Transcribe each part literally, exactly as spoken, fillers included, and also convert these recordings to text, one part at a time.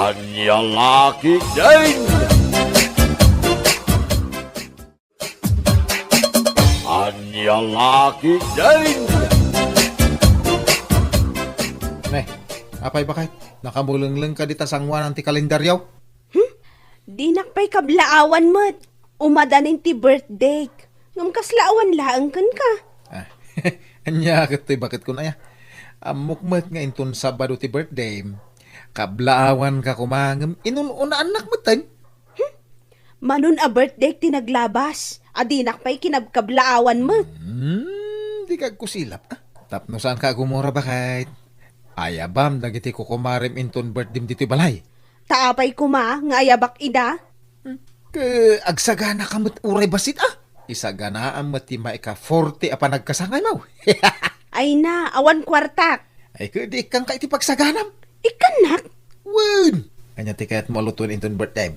Ania la ketdin? Ania la ketdin? Ne, apay, baket? Nakamulengleng ka dita sanguanan ti kalendaryo? Hmm? Dinak pay kablaawan met. Umadanin ti birthday. Ngem kasla awan laeng kenka. Ah, ania ket toy baketko aya? Ammok met nga inton Sabado ti birthday. Kablaawanka koma ngem inun-unaannak metten. Hmm? Manon a birthday ti naglabas, a dinak pay kinabkablaawan met. Hmm, di kagkusilap, ah. Tapno saanka a gumura, baket? Ayabam dagiti kukumarem inton birthdayem ditoy balay. Ta apay koma nga ayabak ida? Hmm. Ket agsagana ka met uray bassit, ah. Isaganaam met ti maika forty a panagkasangaymo. Ay na, awan kuartak. Ay, ket di ikkanka iti pagsaganam. Ikkannak? Wen! Ania ti kayatmo a lutoen inton birthdayem?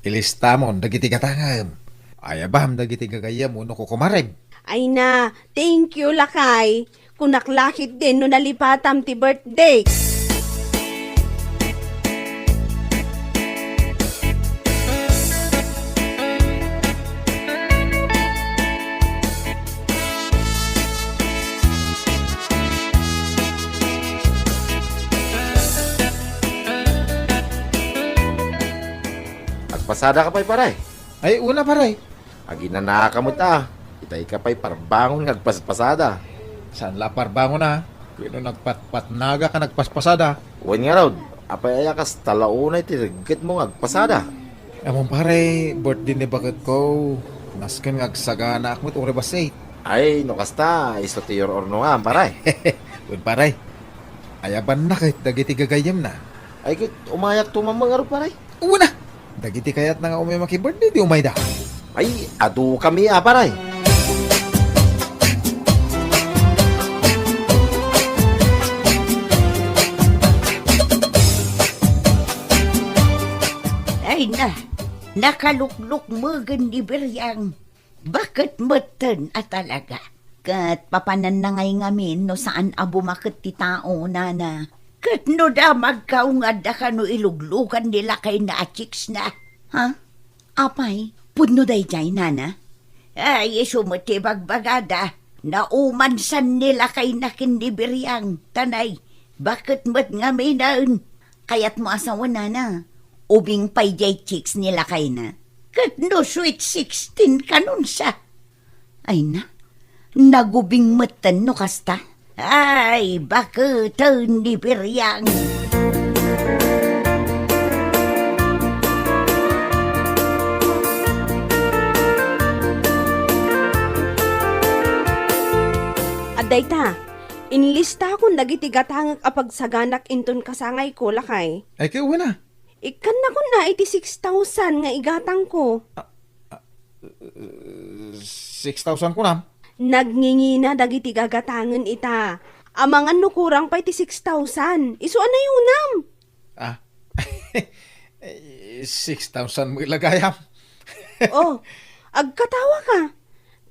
Ilistamon dagiti gatangem. Ayabam dagiti gagayyemmo no kukumarem. Ay na, thank you, lakay. Kunak la ketdin no nalipatam ti birthday. Agpasadaka pay, pare. Ay, una, pare. Aginanaka met a. Itay ka pay parbangon nga agpaspasada. Saan la parbangon a? Ket no nagpatpatnaga ka nagpaspasada. Wen ngarud, apay aya kas talaunay ti reggetmo nga agpasada? Ammom, pare, birthday ni baketko. Nasken nga agsaganaak met uray bassit. Ay, no kasta, isu ti ur-urnongam, pare. Wen, pare. Ayabanna ket dagiti gagayyemna. Ay, ket umayak to man ngarud, pare. Una, dagiti kayatna nga umay maki-birthday, di umayda. Ay, adu kami a, pare. Ay na, nakaluklukmegen ni Beriang. Baket metten a talaga. Ket papananna ngay ngamin no saan a bumaket ti tao, nana. Ket no damagka, ungadda kano iluglugan ni lakayna a chicks na. Ha? Apay, pudno daydiay, nana? Ay, isu met ti bagbagada. Naumansan ni lakayna ken ni Beriang. Tanay, baket met ngaminen. Kayatmo a sawen, nana? Ubing pay diay chicks ni lakayna. Ket no sweet sixteen kanonsa? Ay na, nagubing metten no kasta. Ay, baketen ni Beriang. Adda ita, inlistakon dagiti gatangek a pagsaganak inton kasangayko, lakay. Ay, ket wen a. Ikkannakon a iti six thousand nga igatangko. Ah, ah, six thousand kunam? Nagngingina dagiti gagatangen ita. Amangan no kurang pay ti six thousand. Isu a nayunam. Ah. Six thousand met la gayam. Oh, agkatawa ka.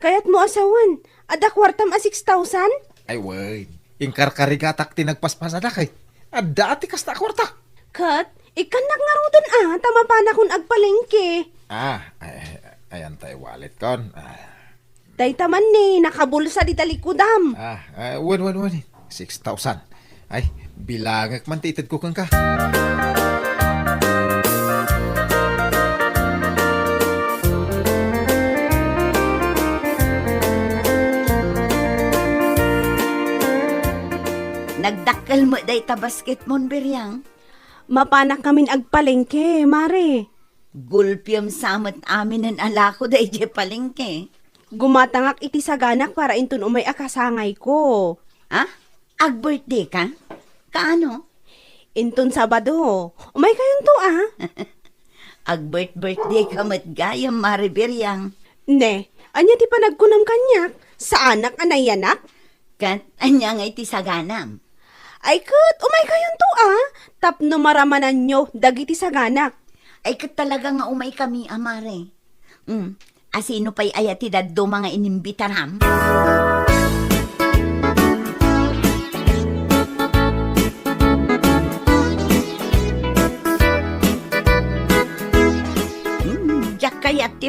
Kayatmo a sawen, adda kuartam a six thousand? Ay, wen. Inkarkarigatak ti nagpaspasada kay. Adda ti kasta a kuarta. Ket, ikkannak ngaruden a, ta mapanakon agpalengke. Ah, ay, ay, ayan tay wallet kon. Ah. Dayta man ni, nakabulsa di talikudam. Ah, ah, wen, wen, wen. Six thousand. Ay, bilangek man ti itedko kenka. Nagdakkel met dayta basketmon, Beriang. Mapanak ngamin agpalengke, Mare. Gulpiem sa met aminen a lako daydiay palengke. Gumatangak iti saganak para inton umay a kasangayko. Ah? Ag-birthday ka? Kaano? Inton Sabado, umaykayonto, ah. Ag-birth-birthday ka met gayam, Mare Beriang. Ne, ania ti panagkunam kaniak? Saanak a nayanak? Ket ania ngay ti saganam? Ay ket, umaykayonto, ah, tapno maramananyo dagiti saganak. Ay ket talaga nga umaykami, a, Mare. Mm, a sino pay aya ti dadduma nga inimbitaram?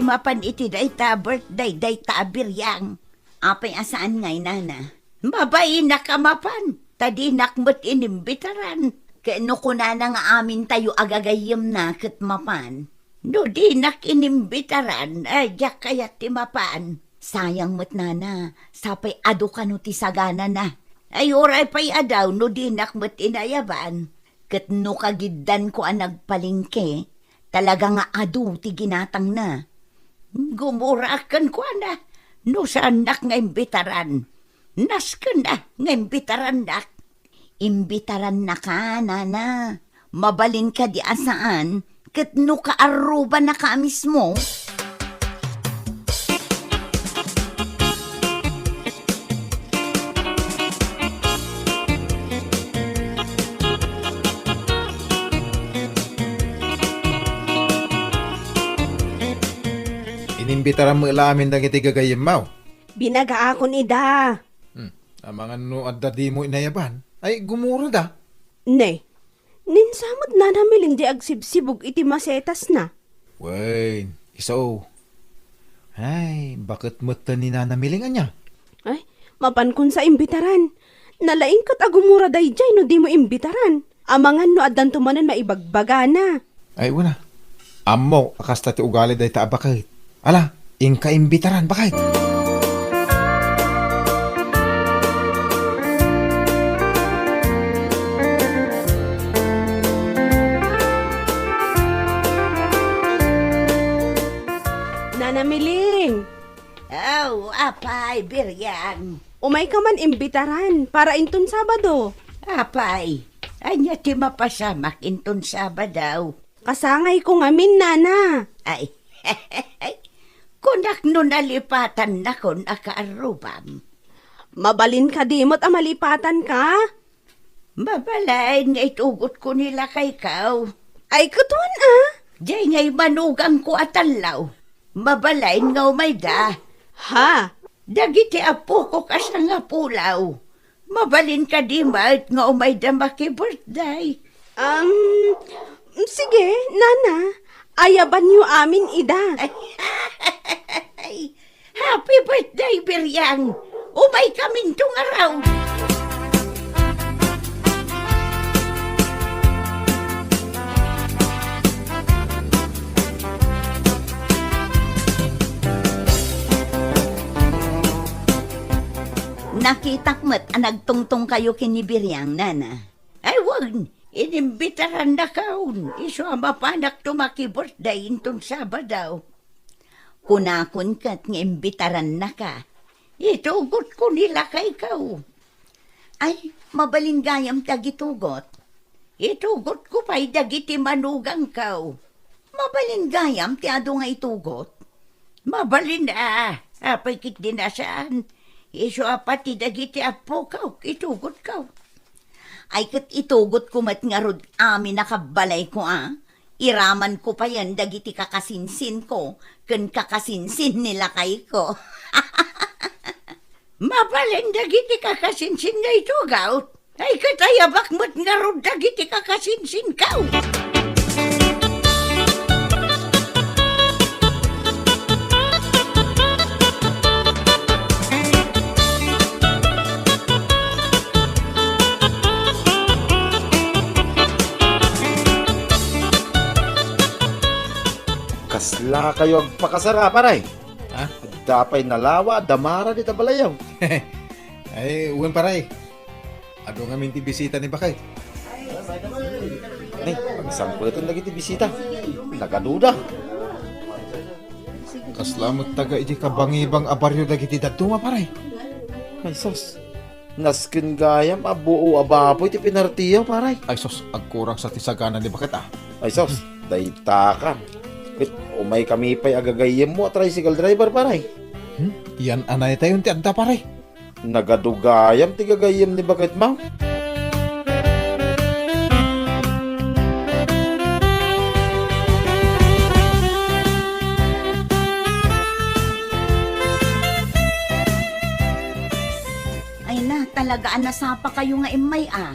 mapan iti dayta a birthday dayta a Biriang. Apay a saan ngay, nana? Mabainak a mapan, ta dinak met inimbitaran. Ket no kunana nga amintayo a gagayyemna ket mapan, no dinak inimbitaran, ay, diak kayat ti mapan. Sayang met, nana, sapay adu kano ti saganana. Ay, uray pay a daw no dinak met inayaban. Ket no kagiddanko a nagpalengke, talaga nga adu ti ginatangna. Gumuraak kenkuana no saannak nga imbitaran. Nasken a nga imbitarannak. Imbitarannaka, nana. Mabalin kadi a saan, ket no kaarrubanaka a mismo? Inimbitaram met la amin dagiti gagayyemmo. Binagaakon ida. Hmm. Amangan no adda dimo inayaban, ay gumurada. Ne, ninsa met Nana Miling di agsibsibug iti masetasna. Wen, isu. Ay, baket met ni Nana Miling ania? Ay, mapankonsa imbitaran. Nalaing ket a gumura daydiay no dimo imbitaran. Amangan no addanto manen maibagbagana. Ay, wen a. Ammok a kasta ti ugali dayta a baket. Ala, inka imbitaran, baket. Nana Miling. Aw, apay, Biriang. Umayka man imbitaran para inton Sabado. Apay, ania ti mapasamak inton Sabado? Kasangayko ngamin, nana. Ay, kunak no nalipatannakon a kaarrubam. Mabalin kadi met a malipatanka? Mabalin nga itugotko ni lakayko. Ay, ket wen a? Diay ngay manugangko a tallo. Mabalin nga umayda. Ha? Dagiti appokok a sangapulo. Mabalin kadi met nga umayda maki-birthday? Um, sige, nana. Ayabanyo amin ida. Happy birthday, Biriang! Umaykaminto ngarud! Nakitak met a nagtungtongkayo ken ni Biriang, nana. Ay, wen, inimbitarannakon. Isu a mapanakto maki-birthday inton Sabado. Kunakon ket nga imbitarannaka. Itugotko ni lakayko. Ay, mabalin gayam ti agitugot. Itugotko pay dagiti manugangko. Mabalin gayam ti adu nga itugot. Mabalin a, apay ketdi a saan. Isu a pati dagiti appokok, itugotko. Ay ket itugotko met ngarud amin a kabbalayko a. Iramanko payen dagiti kakasinsinko ken kakasinsin ni lakayko. Mabalin dagiti kakasinsin nga itugot. Ay, ket ayabak met ngarud dagiti kakasinsinko. Kaslakayo agpakasar, paray? Ha? Adda pay nalawa a damara dita balayyo. Ay, wen, paray. Adu ngamin ti bisita ni Bakay. Ay, pagsangpeten dagiti bisita. Nagaduda. Kasla met taga iti kabangibang a barrio dagiti dadduma, paray. Ay, sus. Nasken gayam a buo a baboy ti pinartiyo, paray. Ay, sus, agkurang sa ti sagana ni Bakay, a. Ay, sus, daytakan. Ket umaykami pay a gagayyemmo a tricycle driver, paray. Hmm? Yan a naytayon ti adda, paray. Nagadu gayam ti gagayyem ni baketmo. Ay na, talaga a nasapakayo nga immay a.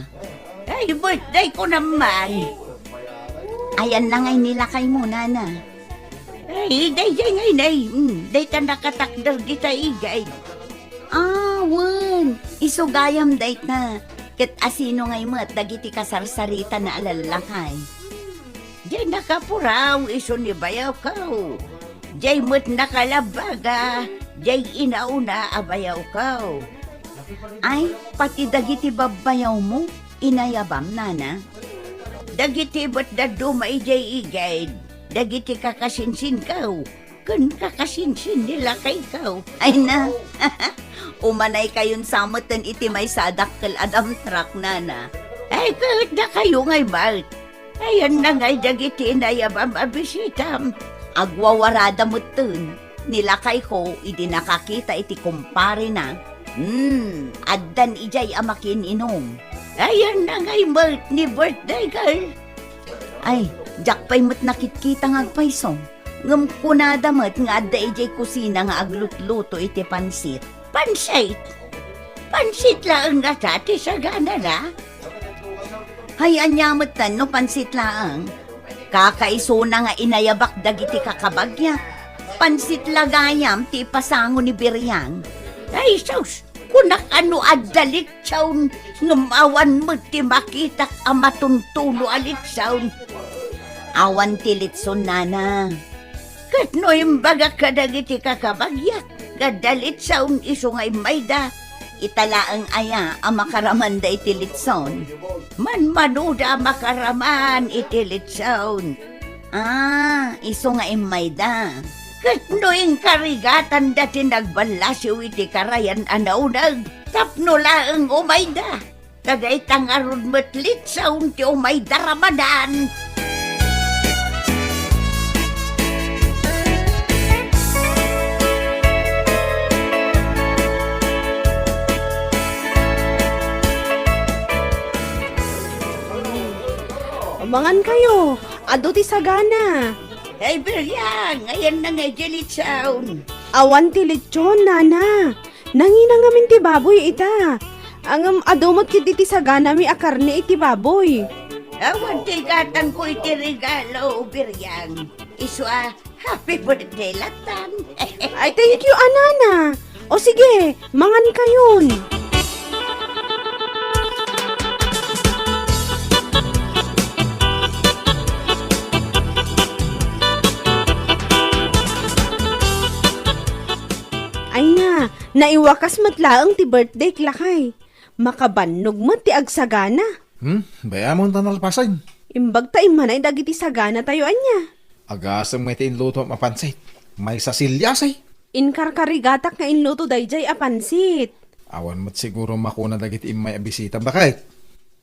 Ay, birthday ko naman. Ayan na ngay ni lakaymo, nana. Ay, daydiay ngay nay. Hmm, dayta nakatakder dita igay. Ah, wen. Isu gayam dayta. Ket asino ngay met dagiti kasarsarita na a lallakay? Diay nakapuraw isu ni bayawko. Diay met nakalabbaga, diay inauna a bayawko. Ay, pati dagiti babbayawmo, inayabam, nana? Dagiti met dadduma idiay igid, dagiti kakasinsinko, ken kakasinsin ni lakayko. Ay na, umanaykayon sa metten iti maysa a dakkel a dump truck, nana. Ay, ket dakayo ngay met. Ayanna ngay dagiti inayabam a bisitam. Agwawarada metten ni lakayko idi nakakita iti kumparena. Hmm, addan idiay a makiin-inum. Ayanna ngay met ni birthday girl. Ay, diak pay met nakitkita nga agpayso. Ngem kunada met nga adda idiay kusina nga aglutluto iti pansit. Pansit? Pansit laeng ngata ti saganana? Hay, ania metten no pansit laeng? Kakaisuna nga inayabak dagiti kakabagyak. Pansit la gayam ti ipasango ni Biriang. Ay, sus! Kunak a no adda litson, ngem awan met ti makitak a matuntuno a litson. Awan ti litson, nana. Ket no imbagak kadagiti kakabagyak nga adda litson isu nga immayda, ita laeng aya a makaramanda iti litson? Manmanoda a makaraman iti litson. Ah, isu nga immayda. Ket no inkarigatanda ti nagballasiw iti karayan a nauneg tapno laeng umayda, ta dayta ngarud met litson ti umayda ramanan. Mangan kayo, adu ti sagana. Ay, Biriang, ayanna ngay ti litson. Awan ti litson, nana. Nangina ngamin ti baboy ita. Ngem adu met ketdi ti saganami a karne iti baboy. Awan ti gatangko iti regalo, Biriang. Isu a, happy birthday lattan. Ay, thank you, a nana. O sige, mangan kayon. Ay na, naiwakas met laeng ti birthday, lakay. Makabannog met ti agsagana. Hmm, bay-amon ta nalpasen. Imbag ta immanay dagiti saganatayo, ania? Agasem nga iti inlutom a pansit. Maysa siliasi. Inkarkarigatak nga inluto daydiay a pansit. Awan met siguro makuna dagiti immay a bisitam, baket.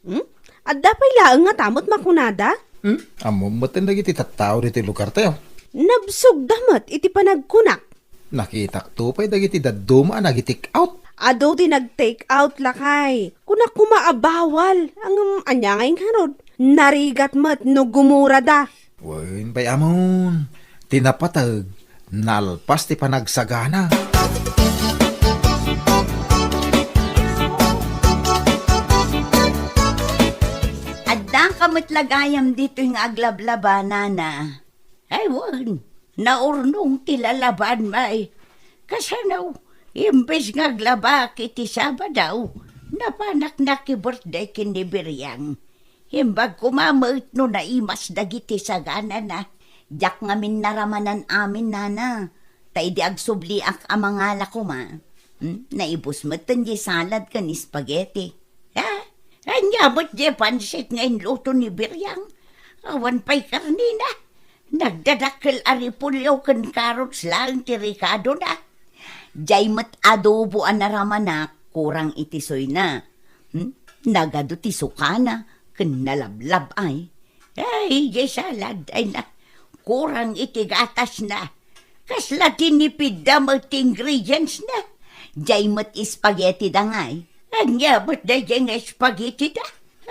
Hmm? Adda pay laeng nga tamot makunada? Hmm? Ammom met dagiti tattao ditoy lugartayo. Nabsogda met iti panagkunak. Nakitakto pay dagiti dadduma a nagi-take out. Adu ti nag-take out, lakay. Kunak koma a bawal. Ngem ania ngay ngarud? Narigat met no gumurada. Wen, bay-amon. Ti napateg, nalpas ti panagsagana. Adda ka met la gayam ditoy nga aglablaba, nana. Ay, wen, naurnong ti lalaban, may. Kasano, imbes nga aglabak iti Sabado, napanak naki-birthday ken ni Biriang. Imbag koma met no naimas dagiti saganana. Diak ngamin naramanan amin, nana. Ta idi agsubliak a mangala koma, hmm, naibus metten diay salad ken spaghetti. Ha? Ania met diay pansit nga inluto ni Biriang? Awan pay karnina. Nagdadakkel a repolyo ken carrots laeng ti rekadona. Diay met adobo a naramanak, kurang iti suyna. Hmm? Nagadu ti sukana ken nalablab ay. Ay, diay salad ay na, kurang iti gatasna. Kasla tinipidda met ti ingredients na. Diay met spaghetti da ngay. Ania met daydiay nga spaghetti da?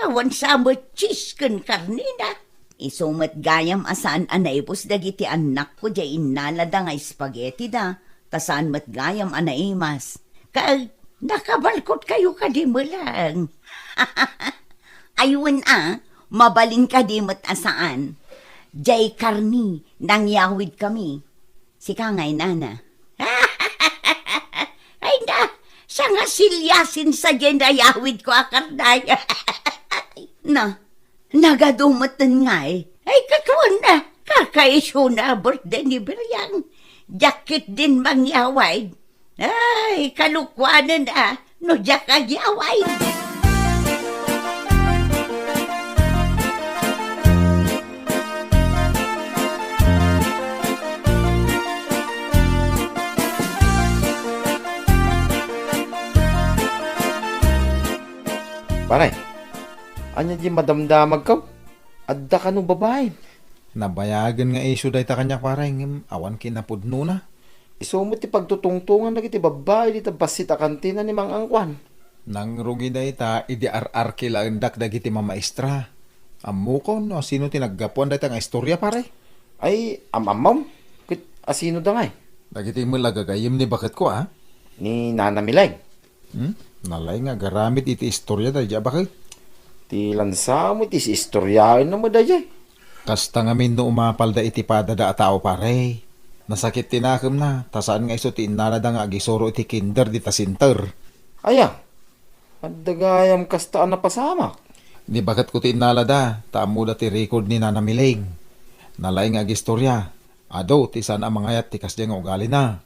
Awan sa met cheese ken karnina. Isu met gayam a saan a naibus dagiti annakko diay innalada nga spaghetti da, ta saan met gayam a naimas. Kay, nakabalkot kayo kadi melang. Ay wen a, mabalin kadi met a saan. Diay karni, nangyawid kami. Sika ngay, nana. Ay na, sangasilasin sa diay nayawidko a karnay. Na, nagadu metten ngay. Ay, kakuan na, kakaisuna a birthday ni Biriang. Diak ketdin mangyawid. Ay, kalokuanen a, no diak agyawid. Pare, ania diay madamdamagko? Adda kano babaim? Nabayagen nga isu dayta kaniak, pare, ngem awan kinapudnona. Isu met ti pagtutungtongan dagiti babbai dita bassit a kantina ni Mang Angkuan. Nangrugi dayta idi ar-arkilaendak dagiti mamaestra. Ammokon no asino ti naggapuan dayta nga istoria, pare? Ay, am-ammom? Ket asino da ngay? Dagiti met la gagayyem ni baketko, a? Ni Nana Mileng. Hmm? Nalaing nga agaramid iti istoriada, daydiay a baket. Ti lansa met ti istoriaenna met daydiay. Kasta ngamin no umapalda iti padada a tao, pare. Nasakit ti nakemna, ta saan nga isu ti innalada nga agisuro iti kinder dita center. Aya, adda gayam kasta a napasamak. Ni baketko ti innalada, ta ammoda ti record ni Nana Mileng. Nalaing nga agistoria. Adu ti saan a mangayat ti kasdiay nga ugalina.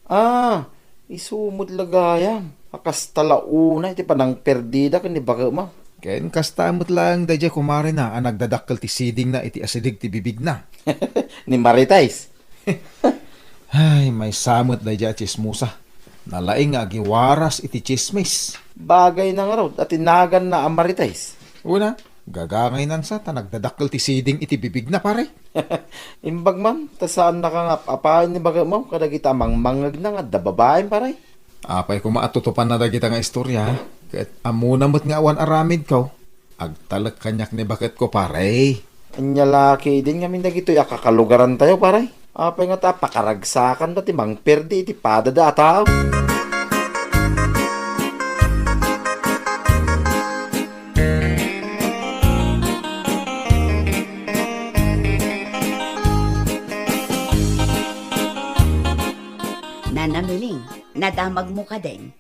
Ah, isu met la gayam a kasta la unay ti panangperdida ken ni baketmo. Ken kasta met laeng daydiay kumarena a nagdadakkel ti sidingna iti asideg ti bibigna. Ni Marites. Ay, maysa met daydiay a tsismosa. Nalaing nga agiwaras iti tsismis. Bagayna ngarud a ti naganna a Marites. Una, gagangaynan sa ta nagdadakkel ti siding iti bibigna, pare. Imbag man, ta saannaka nga ap-apayen ni baketmo kadagita a mangmangngegna nga adda babaim, pare. Apay koma a tutupanna dagita nga istoria, ket ammona met nga awan aramidko. Agtalek kaniak ni baketko, pare. Ania la ketdin ngamin dagitoy a kakalugarantayo, pare? Apay ngata a pakaragsakanda ti mangperdi iti padada a tao? Nana Miling, nadamagmo kadin?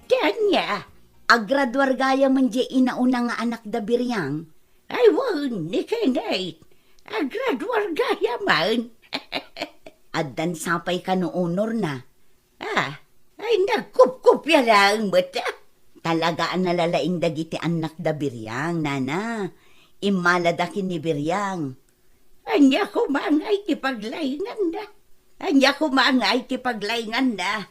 Ti ania, agraduar gayamen diay inauna nga anakda Biriang? Ay, wen, ni Kenneth, agraduar gayamen. Addan sapay kano honorna. Ah, ay, nagkupkupia laeng met, ah. Talaga a nalalaing dagiti annakda Biriang, nana. Immalada ken ni Biriang. Ania koma ngay ti paglainganda? Ania koma ngay ti paglainganda?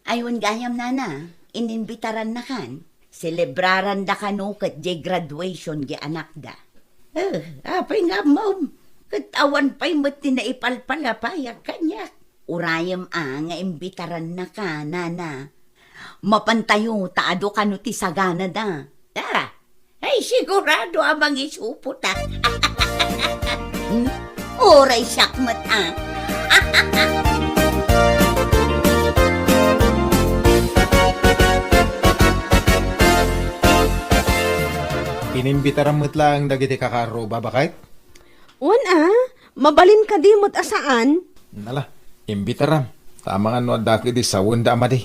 Ay, wen gayam, nana, inimbitarannakan. Selebraranda kano ket diay graduation diay anakda. Eh, apay nga ammom? Ket awan pay met ti naipalpalapayak kaniak. Urayem a nga imbitarannaka, nana. Mapantayo ta adu kano ti saganada. Ah, ay sigurado a mangisupot, ah. Hmm? Uray siak met, ah. Inimbitaram met laeng dagiti kakaarruba, baket? Wen a, mabalin kadi met a saan? Nala, imbitaram. Ta amangan no adda kadi sawenda a madi.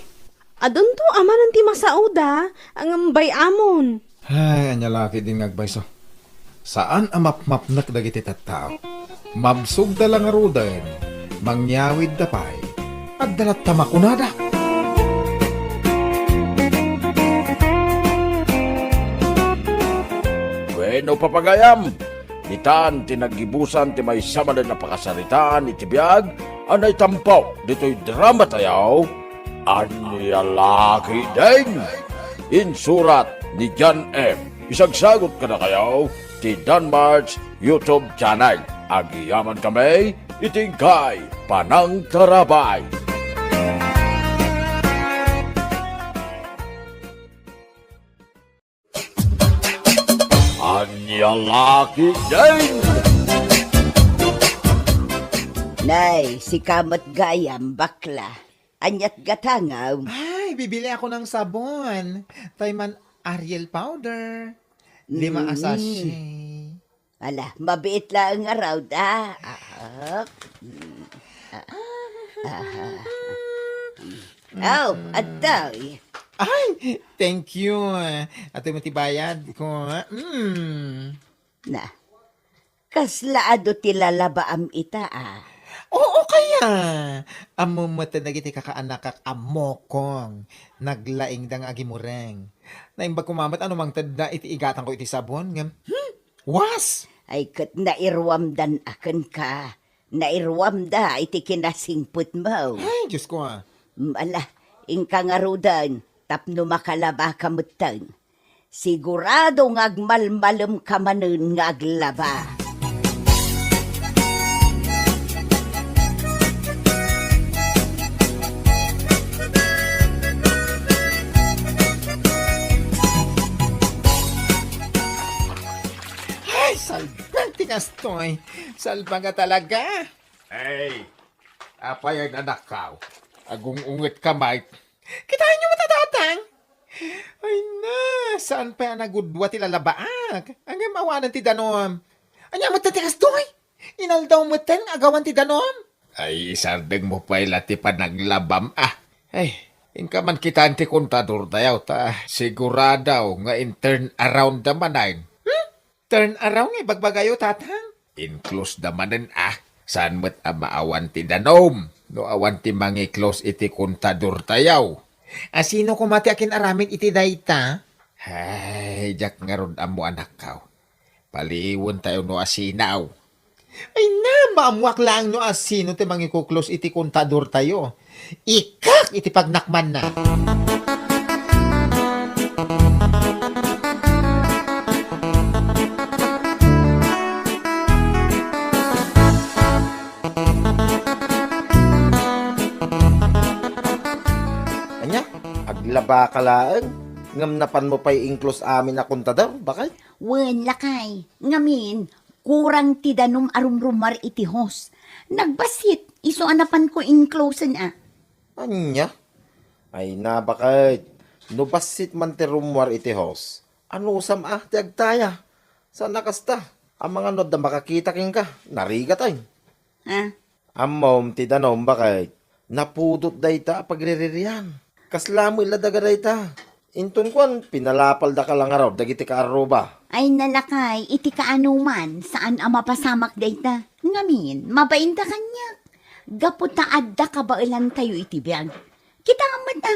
Adunto a manen ti masaoda, ngem bay-amon. Ay, ania la ketdin nga agbayso. Saan a mapmapnek dagiti tattao. Mabsogda la ngaruden, mangyawidda pay. Adda latta makunada. Bueno, papagayam, itan ti naggibusan ti maysa manen a pakasaritaan iti biag a naitampo ditoy drama tayo, Ania la ketdin? Insurat ni John M. Isagsagot kadakayo ti Danmart's YouTube channel. Agyamankami iti inkay panangtarabay. Ania la ketdin? Nay, sika met gayam, bakla. Aniat gatangam? Ay, bibili ako ng sabon. Tay man Ariel powder. Lima a Mm. sachet. Ala, mabiit laeng ngarud, ah. Ah, mm. Ah. Aha. Aw, adtoy. Ay, thank you. Atoy met ti bayad ko. Mm. Na, kasla adu ti lalabaam ita, a? Oo, kaya. Ammom met dagiti kakaanakak a mokong. Naglaingda nga agimureng. Naimbag koma met a no mangtedda iti igatangko iti sabon, ngem, hmm, was! Ay, ket nairuamdan a kenka. Nairuamda iti kinasingpetmo. Ay, Diosko, a. Mm, ala, inka ngaruden tapno makalabaka metten. Sigurado nga agmalmalemka manen nga aglaba. Ay, salbag ti kastoy. Salbag a talaga. Ay, apay a nanakaw? Agung-ungetka, Mike. Kitaenyo met a, Tatang? Ay na, saan pay a nagudua ti lalabaak? Ngem awanen ti danum. Ania met ti kastoy? Inaldaw metten nga agawan ti danum? Ay, isardengmo pay la ti panaglabam, a. Ay, inka man kitaen ti kontadortayo, ta sigurado nga in-turn around da manen. Hmm? Turn around nga ibagbagayo, Tatang? Inclose da manen, a. Saan met a maawan ti danum no awan ti mangi-close iti kontadortayo. A, sino koma ti akin-aramid iti dayta? Ay, diak ngarud ammo, anakko. Paliwentayo no asino. Ay na, maammoak laeng no asino ti mangiku-close iti kontadortayo. Ikkak iti pagnakmanna. Ania? Aglabaka laeng? Ngem napanmo pay inclose amin a kontador, bakay? Wen, lakay. Ngamin, kurang ti danum a rumrumuar iti hose. Nagbassit, isu a napanko inclosen a. Ania? Ay na, bakay. No bassit man ti rummuar iti hose, anusam a ti agtaya? Saan a kasta. Amangan no adda makakita kenka, narigat ay. Ha? Ammom ti danum, bakay. Napudot dayta a pagriririan. Kasla met la daga dayta. Inton kuan, pinalapaldaka la ngarud dagiti kaarruba. Ay na, lakay, iti kaanuman, saan a mapasamak dayta. Ngamin, mabainda kaniak. Gapu ta adda kabaelantayo iti biag. Kitaem met a.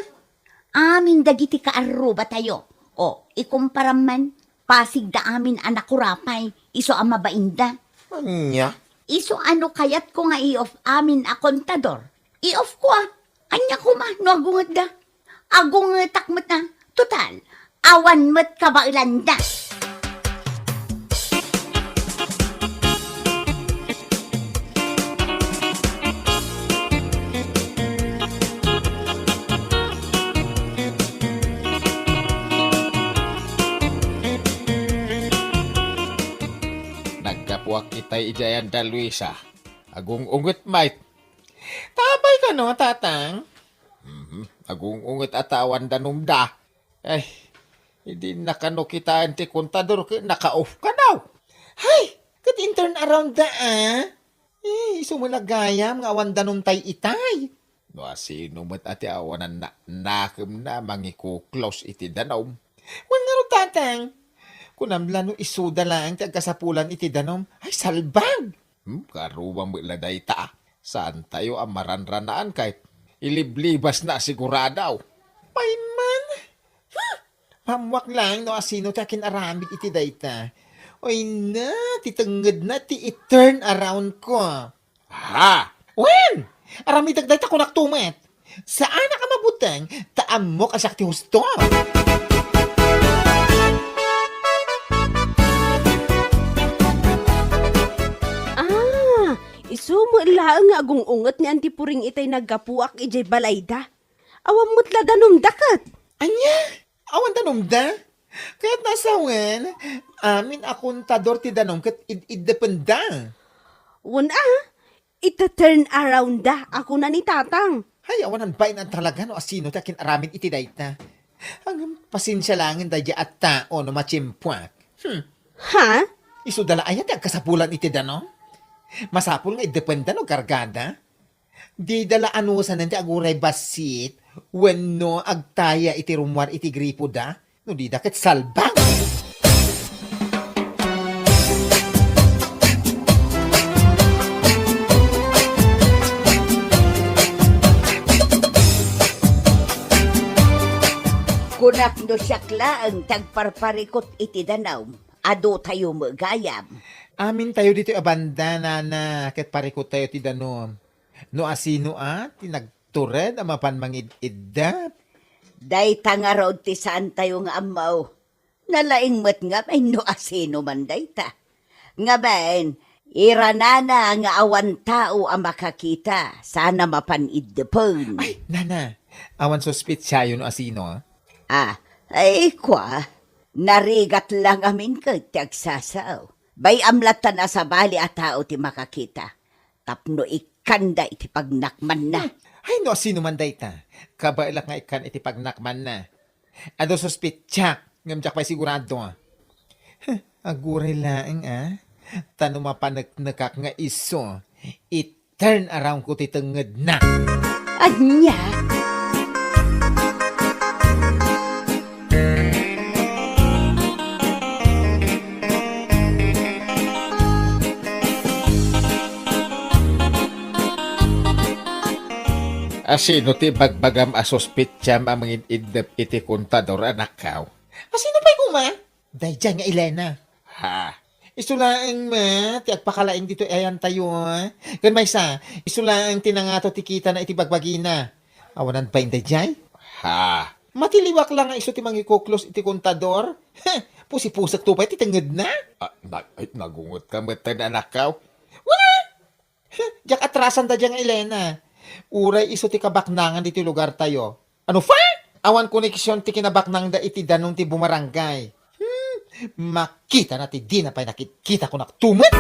Amin dagiti kaarrubatayo. O, ikumparam man, pasigda amin a nakurapay, isu a mabainda. Ania? Isu a no kayatko nga i-off amin a kontador, i-off ko a. Ania koma no agungetda? Agungetak met a. Total, awan met kabaelanda. Naggapuak itay idiay anda, Luisa. Agung-unget, Mike. Apay kano, Tatang? Mhm. Agung-unget a ta awan danumda. Ay, idi nakano kitaen ti kontador ket naka-off kano. Hay, ket in-turn around da, a? Eh, isu met la gayam nga awan danumtay itay. No asino met a ti awanan na-, nakemna mangikuklose iti danum. Wen ngarud, Tatang, kunam la no isuda laeng ti agkasapulan iti danum. Ay, salbag! Hmm, karuba met la dayta. Saantayo a maranranaan ket iliblibasna a sigurado. Pay man? Hmm! Maammoak laeng no asino ti akin-aramid iti dayta. Oy na, ti tengngedna ti i-turn around ko. Ha? Wen! Aramidek dayta, kunak to met. Saanak a mabuteng, ta ammok a siak ti husto. Ah, isu met laeng nga agung-unget ni Auntie Puring itay naggapuak idiay balayda. Awan met la danumda ket. Ania? Awan danumda? Ket nasawen, amin a kontador ti danum ket id-iddependa. Wen a, ita-turn around da, a kuna ni Tatang. Hay, awanan bain a talaga no asino ti akin-aramid iti dayta. Ngem, pasensia laengen daydiay a tao no matimpuak. Hmm. Ha? Isuda la aya ti agkasapulan iti danum? Masapul nga iddependa no kargada? Dida la anusanen ti aguray bassit wenno agtaya iti rummuar iti gripoda no dida ket salbag. Kunak no siak laeng ti agparparikut iti danum, adu tayo met gayam. Amin tayo ditoy a banda, nana, ket parikut tayo ti danum. No asino a ti nagtured a mapan mangid-iddep? Dayta ngarud ti saan tayo nga ammo. Nalaing met ngamin no asino man dayta. Ngamin, iranana nga awan tao a makakita, saan a mapan iddepen. Ay, nana, awan suspetsayo no asino, a? Ah, ay, kua, narigat la ngamin ket ti agsasao. Bay-am lattan a sabali a tao ti makakita. Tapno ikkanda iti pagnakmanna. Hmm. Ay, no asino man dayta, kabaelak nga ikkan iti pagnakmanna. Adu suspetsak, ngem diak pay sigurado. Huh, aguray laeng, a. Ta no mapaneknekak nga isu, i-turn around ko ti tengngedna. Ania? Asino ti bagbagam a suspetsam a mangid-iddep iti kontador, anakko? Asino pay koma? Daydiay nga Elena. Ha? Isu laeng met ti agpakalaing ditoy ayantayo, a? Ken maysa, isu laeng ti nangato ti kitana iti bagbagina. Awanan pay daydiay? Ha? Matiliwak la nga isu ti mangikuklos iti kontador? Heh, pusipusek to pay ti tengngedna? Ah, nag-, ay, nagungotka metten, anakko. Wala! Heh, diak atrasan daydiay nga Elena. Uray isu ti kabaknangan ditoy lugartayo. Ano pa? Awan koneksion ti kinabaknangda iti danum ti bumarangay. Hmm, makitana ti dina pay nakitkita, kunak to met.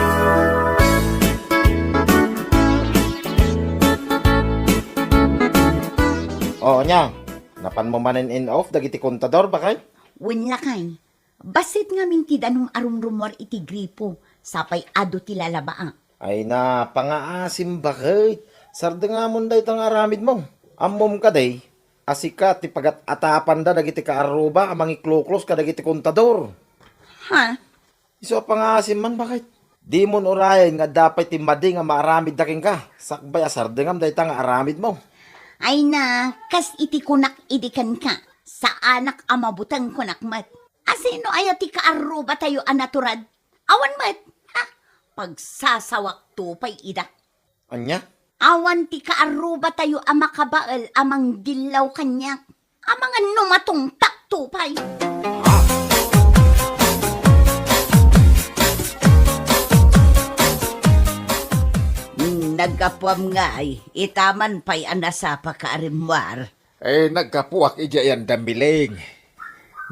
O, ania? Napanmo manen in-off dagiti kontador, baket? Wen, lakay. Bassit ngamin ti danum a rumrumuar iti gripo, sapay adu ti lalabaak. Ay na, pangaasim, baket. Sardengamon dayta nga aramidmo. Ammom kadi a sika ti pagat-atapanda dagiti kaarruba a mangikluklos kadagiti kontador. Ha? Isu a pangaasim man, baket. Dimon urayen nga adda pay ti madi nga maaramidda kenka, sakbay a sardengam dayta nga aramidmo. Ay na, kas iti kunak idi kenka, saanak a mabuteng, kunak met. Asino aya ti kaarrubatayo a natured? Awan met. Ha? Pagsasawakto pay ida. Ania? Awan ti kaarrubatayo a makabael a mangdillaw kaniak. Amangan no matungpakto pay. Hmm, naggapuam ngay, itaman pay a nasapaka a rimmuar. Eh, naggapuak idiay anda, Miling.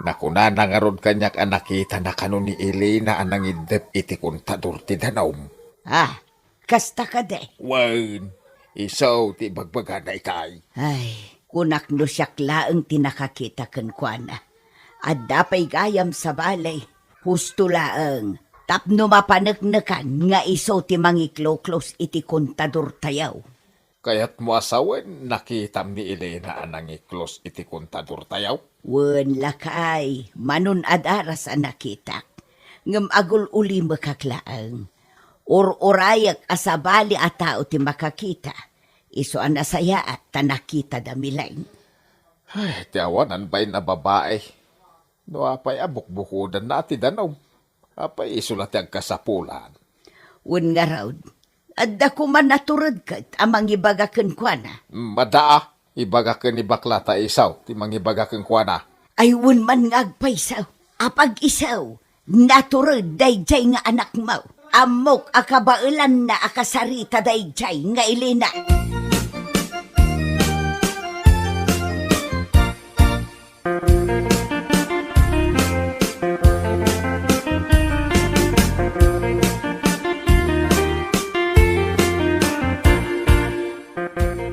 Nakunana ngarud kaniak a nakitana kano ni Elena a nangiddep iti kontador ti danum. Ah, kasta kadi? Wen, isu ti ibagbagana, ikay. Ay, kunak no siak laeng ti nakakita kenkuana. Adda pay gayam sabali. Husto laeng, tapno mapaneknekan nga isu ti mangikluklos iti kontadortayo. Kayatmo a sawen, nakitam ni Elena a nangiklos iti kontadortayo? Wen, lakay, manun-adaras a nakitak. Ngem agul-ulimekak laeng. Ur-urayek a sabali a tao ti makakita. Isu a nasayaat ta nakitada, Miling. Ay, ti awanan bain a babai. No apay a bukbukodanna ti danum? Apay isu la ti agkasapulan? Wen ngarud, adda koma natured ket a mangibaga kenkuana. Mm, adda a. Ibaga ken ni bakla ta isu ti mangibaga kenkuana. Ay, wen man nga agpayso. Apag-isu, natured daydiay nga anakmo. Ammok a kabaelanna a kasarita daydiay nga Elena.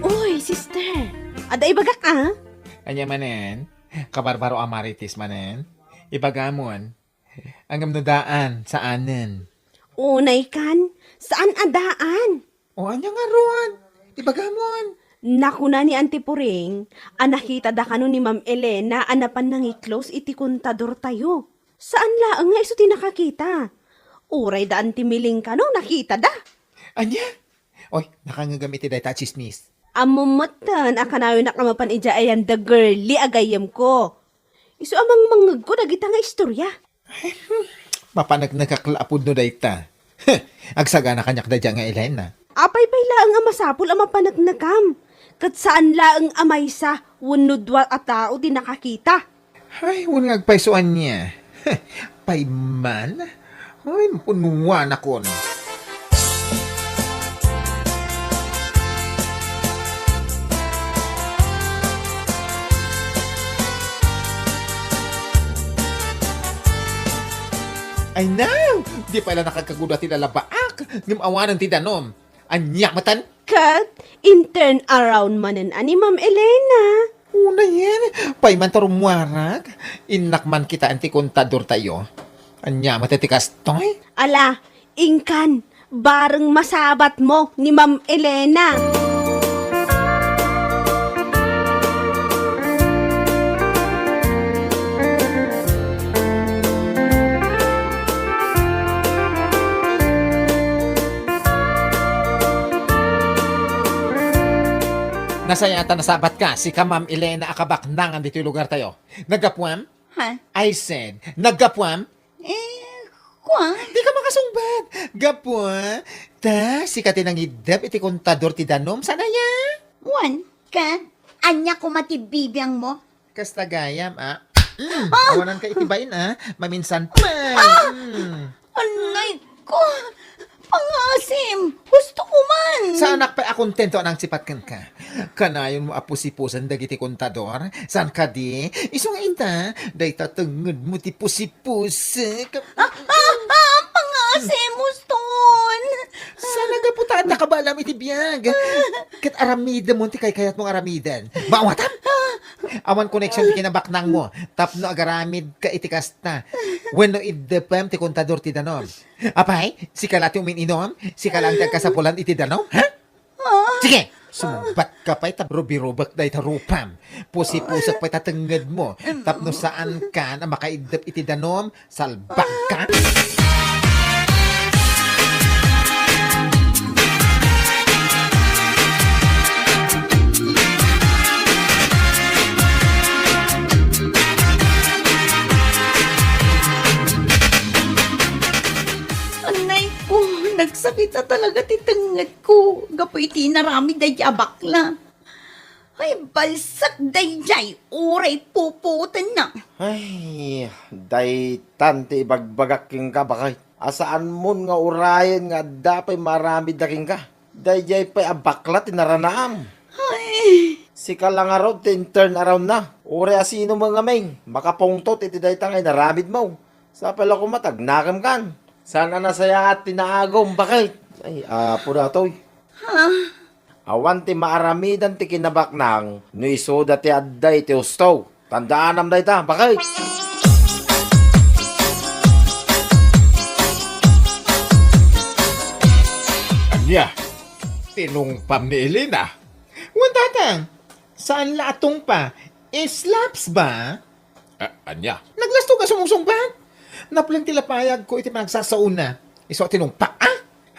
Uy, sister! Adda ibagak, a? Ania manen? Kabarbaro a Marites manen? Ibagamon. Ngem no daan, saanen. Unay kan, saan a daan? O, ania ngarud? Ibagamon. Nakuna ni Auntie Puring a nakitada kano ni Ma'am Elena a napan nangi-close iti kontadortayo. Saan laeng nga isu ti nakakita. Uray da Auntie Miling kano nakitada. Ania? Oy, nakangngegam iti dayta a tsismis. Ammom metten a kanayonak a mapan idiay ayan da girly a gayyemko. Isu a mangmangngegko dagita nga istorya. Mapaneknekak la a pudno dayta. Agsagana kaniak daydiay nga Elena. Apay pay laeng a masapul a mapaneknekam? Ket saan laeng a maysa wenno dua a tao ti nakakita. Ay, wen nga agpayso ania. Pay man? Ay, mapunuanakon. Ay, naw! Di pay la nakagkaguda ti lalabaak, ngem awanen ti danum. Ania metten? Ket in-turn around manen a ni Ma'am Elena. Unayen, pay man ta rummuarag. Innak man kitaen ti kontadortayo. Ania met ti kastoy? Ala, inkan, bareng masabatmo ni Ma'am Elena. Nasayaat a nasabatka, sika, Ma'am Elena, a kabaknangan ditoy lugartayo. Naggapuam? Ha? I said, naggapuam? Eh, kua? Dika makasungbat. Gapu, ta sika ti nangiddep iti kontador ti danum, saan aya? Wen, ket ania koma ti bibiangmo? Kasta gayam, a. Mm, awananka iti bain, a. Maminsan pay. Mm. Anay ko! Pangasim! Husto ko man! Saanak pay a kontento a nangsipatkenka. Kanayonmo a pusipusen dagiti kontador? Saan kadi? Isu nga inta, dayta tengngedmo ti pusipusek. Ah, ah, ah, pangasim, huston! Saan a gapu ta adda kabaelam iti biag? Ket aramidemon ti kaykayatmo nga aramiden. Maawatam? Awan koneksion ti kinabaknangmo tapno agaramidka iti kasta. Wenno iddepem ti kontador ti danum. Apay, sika la ti umin-inom? Sika laeng ti agkasapulan iti danum, ha? Ah. Sige, sumungbatka pay ta rubirubek dayta rupam. Pusipusek pay ta tengngedmo. Tapno saankan a makaiddep iti danum, salbagka. Anay ko, nagsakit a talaga ti tengngedko gapu iti inaramid daydiay a bakla. Ay, balsak daydiay, uray pupuotenna. Ay, daytan ti ibagbagak kenka, baket. A saanmon nga urayen nga adda pay maaramidda kenka. Daydiay pay a bakla ti naranaam. Ay. Sika la ngarud ti in-turn around-na. Uray a sino met ngamin, makapungtot iti dayta nga inaramidmo. Sapay la koma ta agnakem kan. Saan a nasayaat ti naagum, baket. Ay, apo datoy. Ha? Awan ti maaramidan ti kinabaknang no isuda ti adda iti husto. Tandaanam dayta, baket! Ania? Tinungpam ni Elena? Wen, tatang. Saan la a tungpa? Slaps ba? A-, ania? Naglasto nga sumungsungbat. Naplen ti lapayagko iti panagsasaona. Isu a tinungpa, a?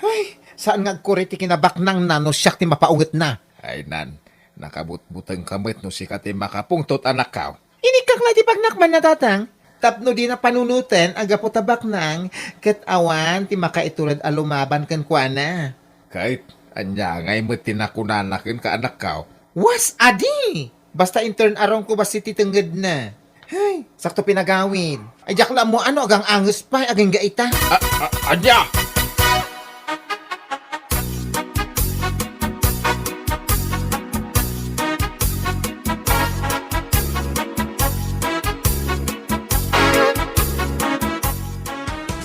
Ay, saan nga agkuri ti kinabaknangna no siak ti mapaungetna. Ay nan, nakabutbutengka met no sika ti makapungtot, anakko. Inikkak la iti baknakmanna, tatang. Tapno dina panunoten a gapu ta baknang, ket awan ti makaitured a lumaban kenkuana. Ket ania ngay met ti nakunana kenka, anakko? Was adi! Basta in-turn around-ko bassit ti tengngedna. Hay, sakto pinagawid. Ay, diak la ammo no agang-anges pay agingga ita. A-, a-, ania?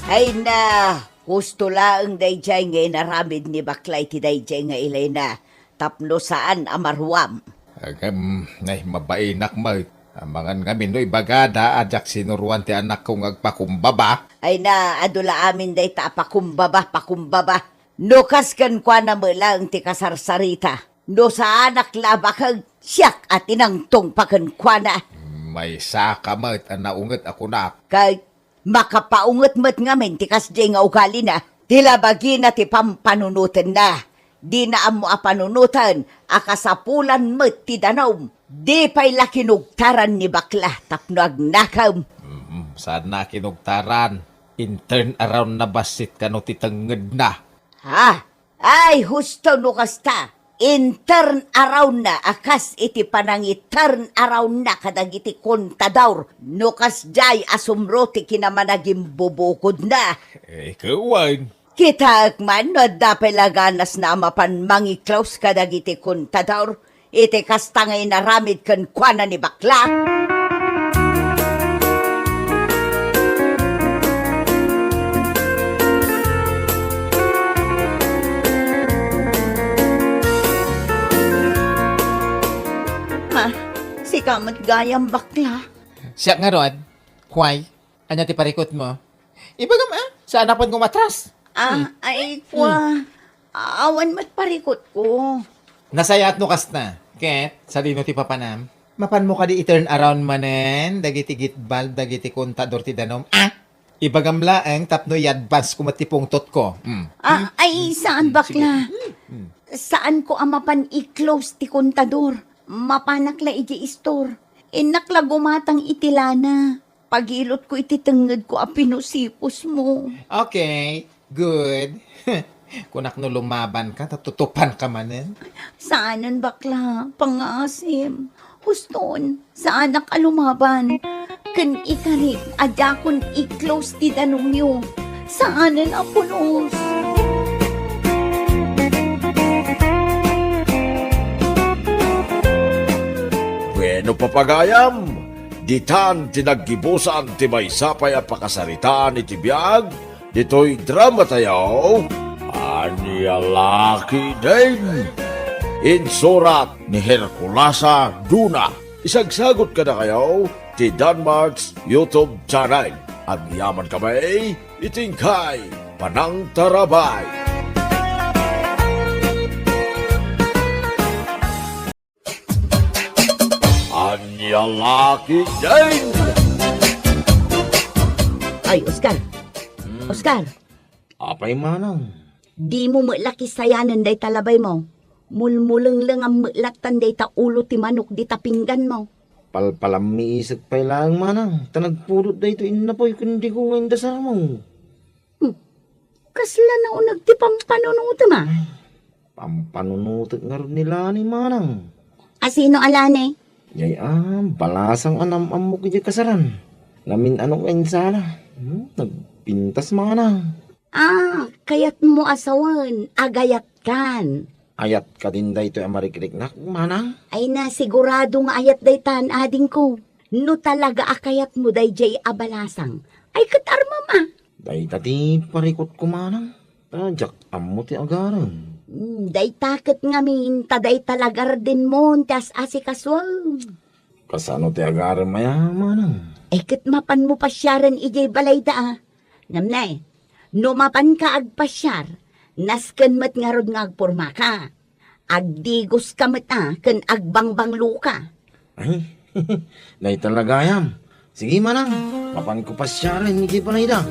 Ay na, husto laeng daydiay nga inaramid ni bakla iti daydiay nga Elena. Tapno saan a maruam. Ngem, nay, mabainak met. Amangan ngamin no ibagada a diak sinuroan ti anakko nga agpakumbaba. Ay na, adu la amin dayta a pakumbaba, pakumbaba. No kas kenkuana met laeng ti kasarsarita, No saanak la a bakeg, siak a tinangtong pa kenkuana. Maysaka met a naunget a kunak. Ket makapaunget met ngamin ti kasdiay nga ugalina. Ti labagina ti pampanunotenna. Dina ammo a panunoten a kasapulan met ti danum. Di pay la kinugtaran ni Bakla tapno agnakem. Mm, saanna a kinugtaran. In-turn around na bassit kano ti tengngedna. Ha? Ay, husto no kasta. In-turn around na a kas iti panangi-turn around na kadagiti kontador no kasdiay a sumro ti kinamanagimbubukodna. Eh, kewan. Kitaek man no adda pay la ganasna a mapan mangi-close kadagiti kontador iti kasta nga inaramid kenkuana ni Bakla. Ma, sika met gayam, Bakla. Siak ngarud, Kuay, ania ti parikutmo? Ibagam, a, saan a pay nga umatras. Ah, hmm. Ay, hmm. Kua, awan met parikutko. Nasayaat no kasta. Ket, sadino ti papanam? Mapanmo kadi i-turn around manen dagiti gitbal, dagiti kontador ti danum? Ah! Ibagam laeng tapno i-advance ko met ti pungtotko. Hmm. Ah, ay, saan, Bakla. Hmm. Saanko a mapan i-close ti kontador. Mapanak la idiay istor. Innak la gumatang iti lana. Pagilutko iti tengngedko a pinusipusmo. Okay, good. Kunak no lumabanka, ta tutupanka manen. Saanen, Bakla, pangngaasim. Huston, saanak a lumaban. Ken ikarik a diakon i-close ti danumyo. Saanen a pulos. Bueno, papagayam, ditan ti naggibusan ti maysa pay a pakasaritaan iti biag ditoy dramatayo, Ania La Ketdin. Insurat ni Herculasa Duna. Isagsagot kadakayo ti Danmark's YouTube channel. Agyamankami iti inkay panangtarabay. Ania La Ketdin! Ay, Oscar! Hmm. Oscar! Apay, manang? Dimo met la kisayanen dayta labaymo. Mulmulenglengam met lattan dayta ulo ti manok dita pingganmo. Palpalammiisek pay laeng, manang, ta nagpudot daytoy innapoy ken diko nga indasarmo. Hmm. Kasla nauneg ti pampanunotem, a? Pampanunotek ngarud ni Lani, manang. A, sino a Lani? Jay a, balasang a nam-ammok idiay kasaran. Namin-ano nga insala. Hmm, nagpintas, manang. A, kayatmo a sawen, agayatkan. Ayat kadin daytoy a marikriknak, manang? Ay na, sigurado nga ayat daytan, adingko. No talaga a kayatmo dayjay a balasang, ay ket armem a. Dayta ti parikutko, manang. Ta diak ammo ti agarem. Hmm, dayta ket ngamin, ta dayta la gardenmon ti as-asikasuem. Kasano ti agarem aya, manang? Ay ket mapanmo pasiaren idiay balayda a. Ngem ne, no mapanka agpasiar, nasken met ngarud nga agpormaka. Agdigoska met a ken agbangbangloka. Ay, dayta la gayam. Sige, manang, mapanko pasiaren idiay balayda.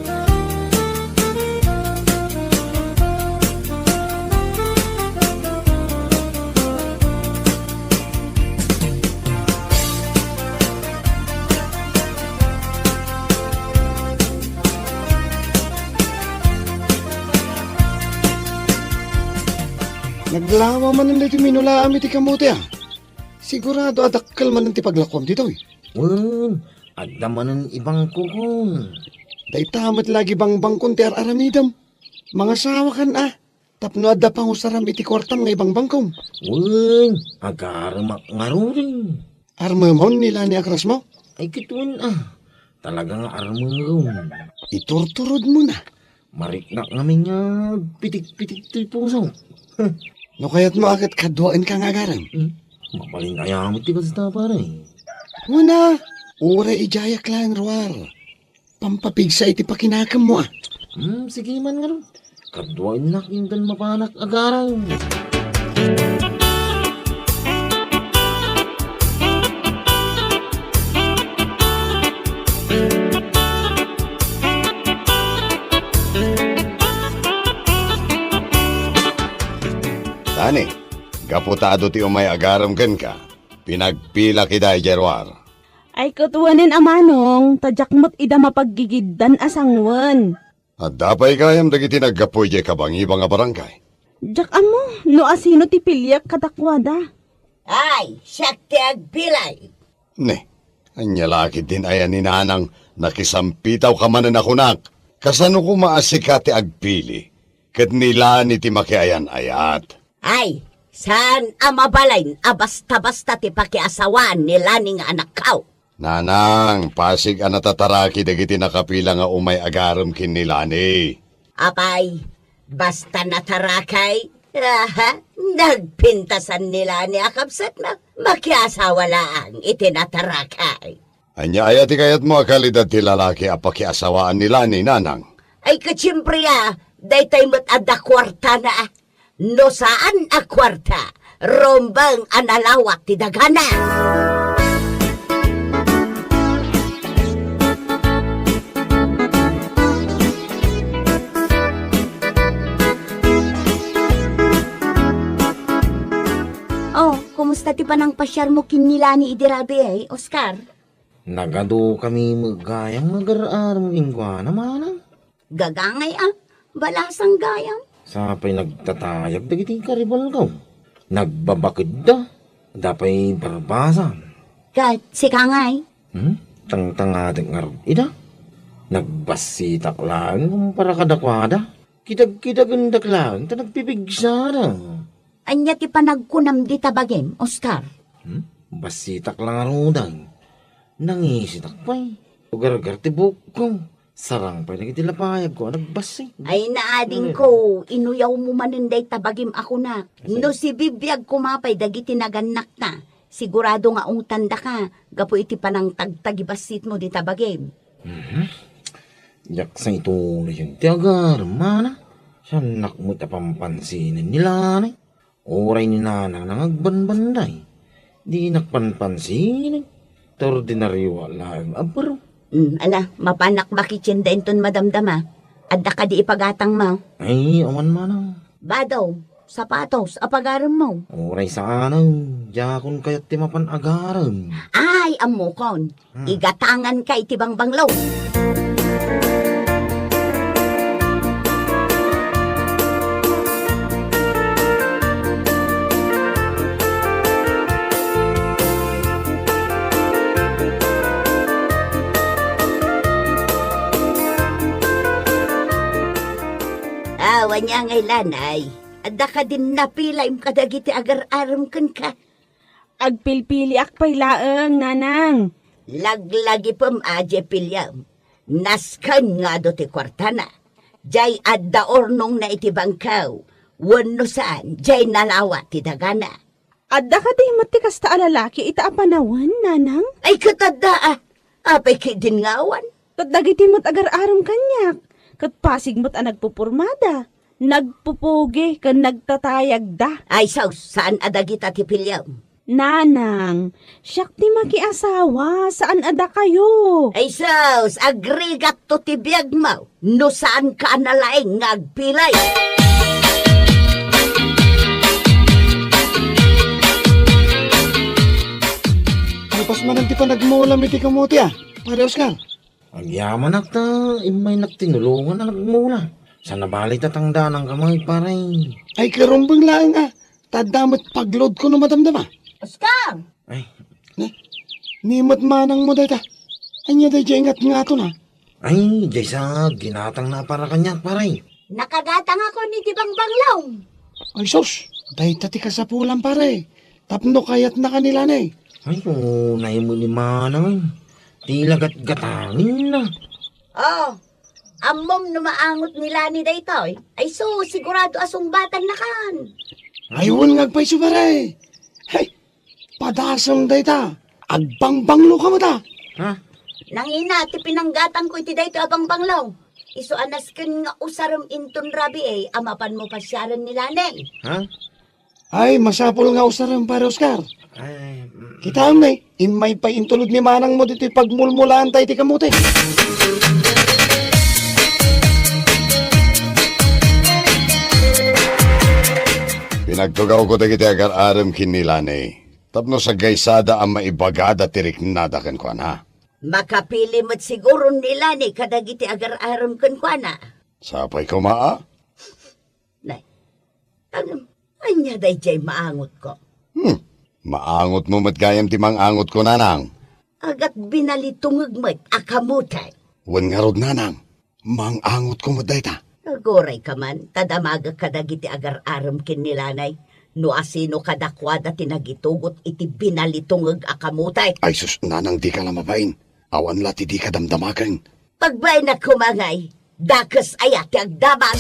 Naglawa manen daytoy minulaam iti kamote, a. Sigurado a dakkel manen ti paglakuam ditoy. Wen, adda manen ibangkokon. Dayta met la gibangbangkon ti ar-aramidem. Mangasawakan a, tapno adda pangusaram iti kuartam nga ibangbangkom. Wen, agaremak ngaruden. Armemon ni Lani a krasmo? Ay, ket wen a, talaga nga armem. Iturturodmon a. Mariknak ngamin nga pitik-pitik toy puso. No kayatmo a ket kaduaenka nga agarem. Hmm? Mabalin aya met ti kasta, pare. Wen a, uray idiayak laeng ruar. Pampapigsa iti pakinakemmo a. Hmm, sige man ngarud. Kaduaennak inton mapanak agarem. Ani, gapu ta adu ti umay agarem kenka, pinagpilak ida idiay ruar. Ay, ket wen a manong, ta diak met ida mapaggigiddan a sanguen. Adda pay gayam dagiti naggapu idiay kabangibang a barangay? Diak ammo no asino ti piliak kadakuada. Ay, siak ti agpilay. Ne, ania la ketdin aya ni Nanang, nakisampitawka manen a kunak. Kasano koma a sika ti agpili, ket ni Lani ti makiayan-ayat? Ay, saan a mabalin a basta-basta ti pakiasawaan ni Lani nga anakko. Nanang, pasig a natataraki dagiti nakapila nga umay agarem ken ni Lani. Apay, basta natarakay, aha, nagpintasan ni Lani a kabsatna. Makiasawa laeng iti natarakay. Ania aya ti kayatmo a kalidad ti lalaki a pakiasawaan ni Lani, Nanang? Ay, ket siempre a, daytoy met adda kuartana. No saan a kuarta, rumbeng a nalawat ti dagana. Oh, kumusta ti panangpasiarmo ken ni Lani idi rabii, eh, Oscar? Nagadukami met gayam nga agar-arem inkuana, Manang. Gagangay a, balasang gayam. Sapay nagtatayag dagiti karibalko. Nagbabakedda, adda pay barbasa. Ket sika ngay? Hmm? Tangtangatek ngarud ida. Nagbassitak laeng kumpara kadakuada. Kidagkidagendak laeng ta nagpipigsada. Ania ti panagkunam dita bagim, Oscar? Hmm? Bassitak la ngaruden. Nangisitak pay. Ugargar ti buokko. Sarang pay dagiti lapayagko a nagbassit. Ay, naadingko, inuyawmo manen dayta bagim a kunak. Asay? No sibibiag koma pay dagiti nagannakta, sigurado nga ungtandaka gapu iti panangtagtagibassitmo dita bagim. Mhm. Diak sa ituloyen ti agarem, Mana. Siannak met a pampansinen ni Lani. Uray ni Nanang nga agbanbanday, dinak panpansinen. Ta ordinario laeng a baro. Hmm, ala, mapanak makitien da inton madamdama. Adda kadi ipagatangmo? Ay, awan, Manang. Bado, sapatos, a pagaremmo? Uray saanen, diakon kayat ti mapan agarem. Ay, ammokon. Hmm. Igatanganka iti bangbanglo. Awan ania ngay, Lanay. Adda kadin napilaem kadagiti agar-arem kenka? Agpilpiliak pay laeng, Nanang. Laglagipem a diay piliem. Nasken nga adu ti kuartana. Diay adda urnongna iti bangko. Wenno saan, diay nalawat ti dagana. Adda kadi met ti kasta a lalaki ita a panawen, Nanang? Ay, ket adda, a. Apay ketdin nga awan? Ket dagiti met agar-arem kaniak, ket pasig met a nagpupormada, nagpupugi, ken nagtatayagda. Ay, sus, saan a dagita ti piliem? Nanang, siak ti makiasawa, saan a dakayo. Ay, sus, agrigatto ti biagmo no saanka a nalaing nga agpilay. Napas manen ti panagmulam iti kamote, a, Pare Oscar. Agyamanak ta immaynak tinulongan a nagmula. Saan a bali ta tangdananka met, pare. Ay, karumbeng laeng, a, ta adda met pagloadko no madamdama. Oscar! Ay. Ni, ni met manangmo dayta. Ania daydiay ngatngaton, a? Ay, diay sa ginatangna a para kaniak, pare. Nakagatangakon iti bangbanglo. Ay, sus, dayta ti kasapulan, pare. Tapno kayatnaka ni Lanay. Ay, unay met ni Manang. Ti lagatgatangenna. Oh, ammom no maangot ni Lani daytoy? Ay, sus, sigurado a sungbatannakan. Ay, wen nga agpayso, pare. Hey, padasem dayta. Agbangbanglo ka met, a. Ha? Nangina ti pinanggatangko iti daytoy a bangbanglo. Isu a nasken nga usarem inton rabii a mapanmo pasiaren ni Lanay. Ha? Ay, masapul nga usarem, Pare Oscar. Ay, mm. Kitaem ne, immay pay intulod ni manangmo ditoy pagmulmulaanta iti kamote. Nagtugawko dagiti agar-arem ken ni Lani tapno sagaysada a maibagada ti riknada kenkuana. Makapili met siguro ni Lani kadagiti agar-arem kenkuana. Sapay koma a? Nay, ngem, ania daydiay maangotko? Hmm, maangotmo met gayam ti mang-angotko, nanang. Agat binalitungeg met a kamutay. Wen ngarud, nanang, mang-angotko met dayta. Aguray ka man, ta damagek kadagiti agar-arem ken ni Lani. No asino kadakuada ti nagitugot iti binalitungeg a kamutay. Ay sus, nanang, dika la mabain. Awan la ti dika damdamagen. Pagbaenak koma ngay, dakes aya ti agdamag.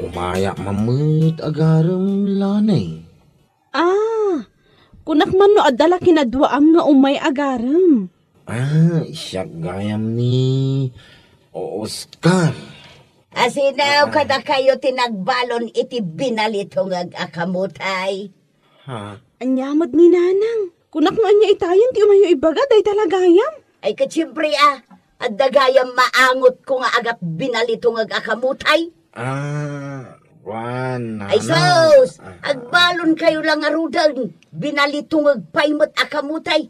Umayak man met agarem, Lani. Ah, kunak man no adda la kinaduaam nga umay agarem. Ah, siak gayam ni Oscar. Asino kadakayo ti nagbalon iti binalitungeg a kamutay? Ha? Ania met ni Nanang? Kunak no ania itayen ti umayo ibaga dayta la gayam? Ay, ket siempre, a, adda gayam maangotko nga agat binalitungeg a kamutay. Ah, kuan, Ay, Nanang. Sus! Ah, agbalonkayo la ngaruden. Binalitungeg pay met a kamutay.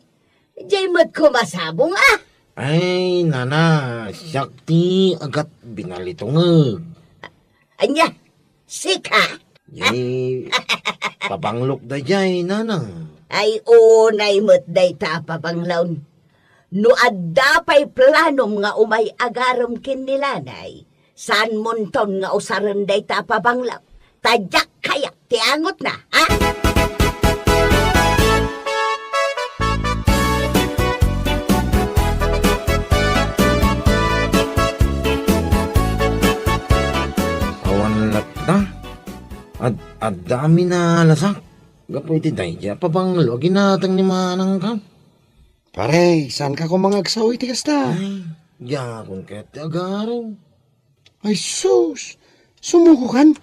Diay met koma sabong, a. Ay, nana, siak ti agat binalitungeg. Ania? Sika? Diay pabanglok daydiay, nana. Ay, unay met dayta a pabanglon. No adda pay planom nga umay agarem ken ni Lani, saanmonton nga usaren dayta a pabanglo. Ta diak kayat ti angotna, ha? Awan latta. Ad-, adda amin a lasak. Gapu iti daydiay a pabanglo a ginatang ni manangko. Pare, saanka koma nga agsao iti kasta? Ay, diakon kayat ti agarem. Ay sus! Sumukokan?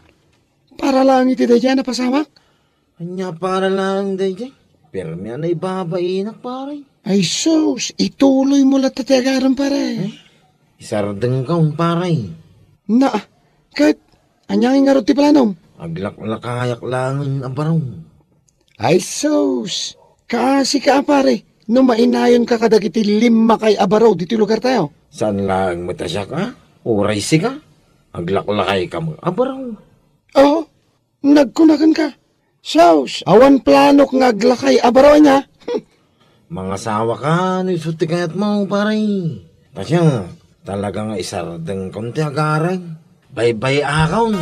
Para laeng iti daydiay a napasamak? Ania para laeng daydiay? Permi a naibabainak, pare. Ay sus! Ituloymo latta ti agarem, pare. Ay, isardengkon, pare. Na, ket ania ngay ngarud ti planom? Aglaklakayak laengen a barong. Ay sus! Kaasika a pare, no mainayonka kadagiti limmakay a baro ditoy lugartayo. Saan laeng met a siak a? Uray sika, aglaklakayka met a baro. Oo, nagkuna kenka. Sus, awan planok nga aglakay a baro ania. Hmm. Mangasawaka no isu ti kayatmo, pare. Ta siak, talaga nga isardengkon ti agarem. Baybay-akon.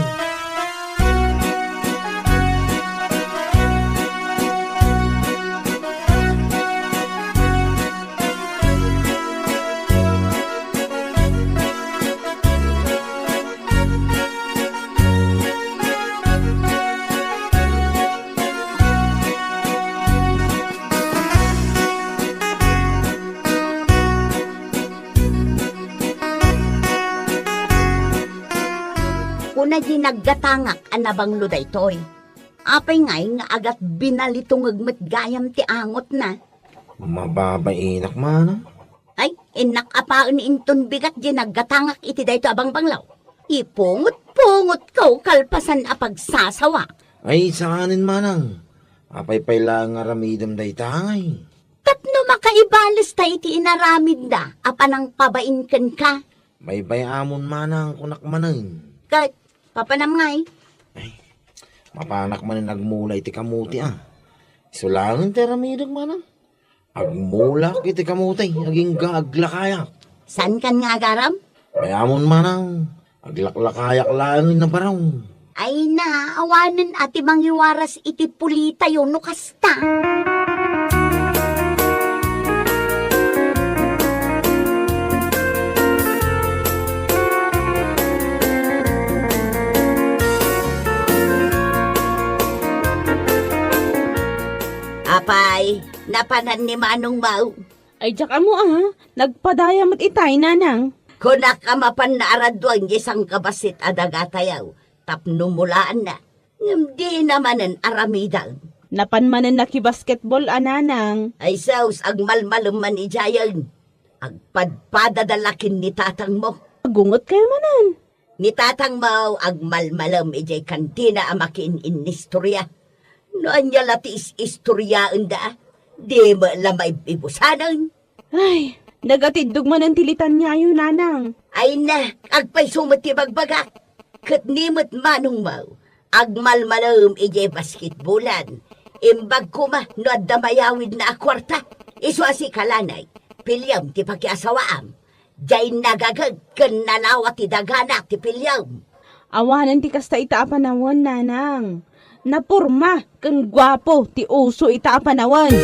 Kuna diay naggatangak a nabanglo daytoy. Apay ngay nga agat binalitungeg met gayam ti angotna? Mababainak manang. Ay, innak a paen inton bigat diay naggatangak iti daytoy a bangbanglo. Ipungot-pungotko kalpasan a pagsasawa. Ay, saanen manang. Apay pay la nga aramidem dayta ngay? Tapno makaibalesta iti inaramidna a panangpabain kenka. Baybay-amon manang kunak manen. Ket, papanam ngay? Ay, mapanak manen agmula iti kamote a. Isu laeng ti aramidek manang. Agmulak iti kamote, agingga aglakayak. Saankan nga agarem? Baybay-amon manang. Aglaklakayak laeng a barong. Ay na, awanen a ti mangiwaras iti pulitayo no kasta. Apay, napanan ni Manong Mau? Ay, diak ammo a, nagpadaya met itay, nanang. Kunak a mapan naaraduen diay sangkabassit a dagatayo tapno mulaanna. Ngem dina manen aramiden. Napan manen nakibasketball a nanang. Ay sus, agmalmalem man idiayen. Agpadpadada la ken ni tatangmo. Agungetkayo manen. Ni tatangmo, agmalmalem idiay kantina a makiin-innistoria. No ania la ti is-istoriaenda, di met la maibibusanen. Ay, nagatiddog manen ti litaniayo, nanang. Ay na, agpayso met ti bagbagak. Ket ni met manongmo, agmalmalem idiay basketballan. Imbag koma no adda mayawidna a kuarta. Isu a sika, Lanay, piliem ti pakiasawaam. Diay nagaged ken nalawa ti dagana ti piliem. Awanen ti kasta ita a panawen, nanang. Naporma ken guapo ti uso ita a panawen.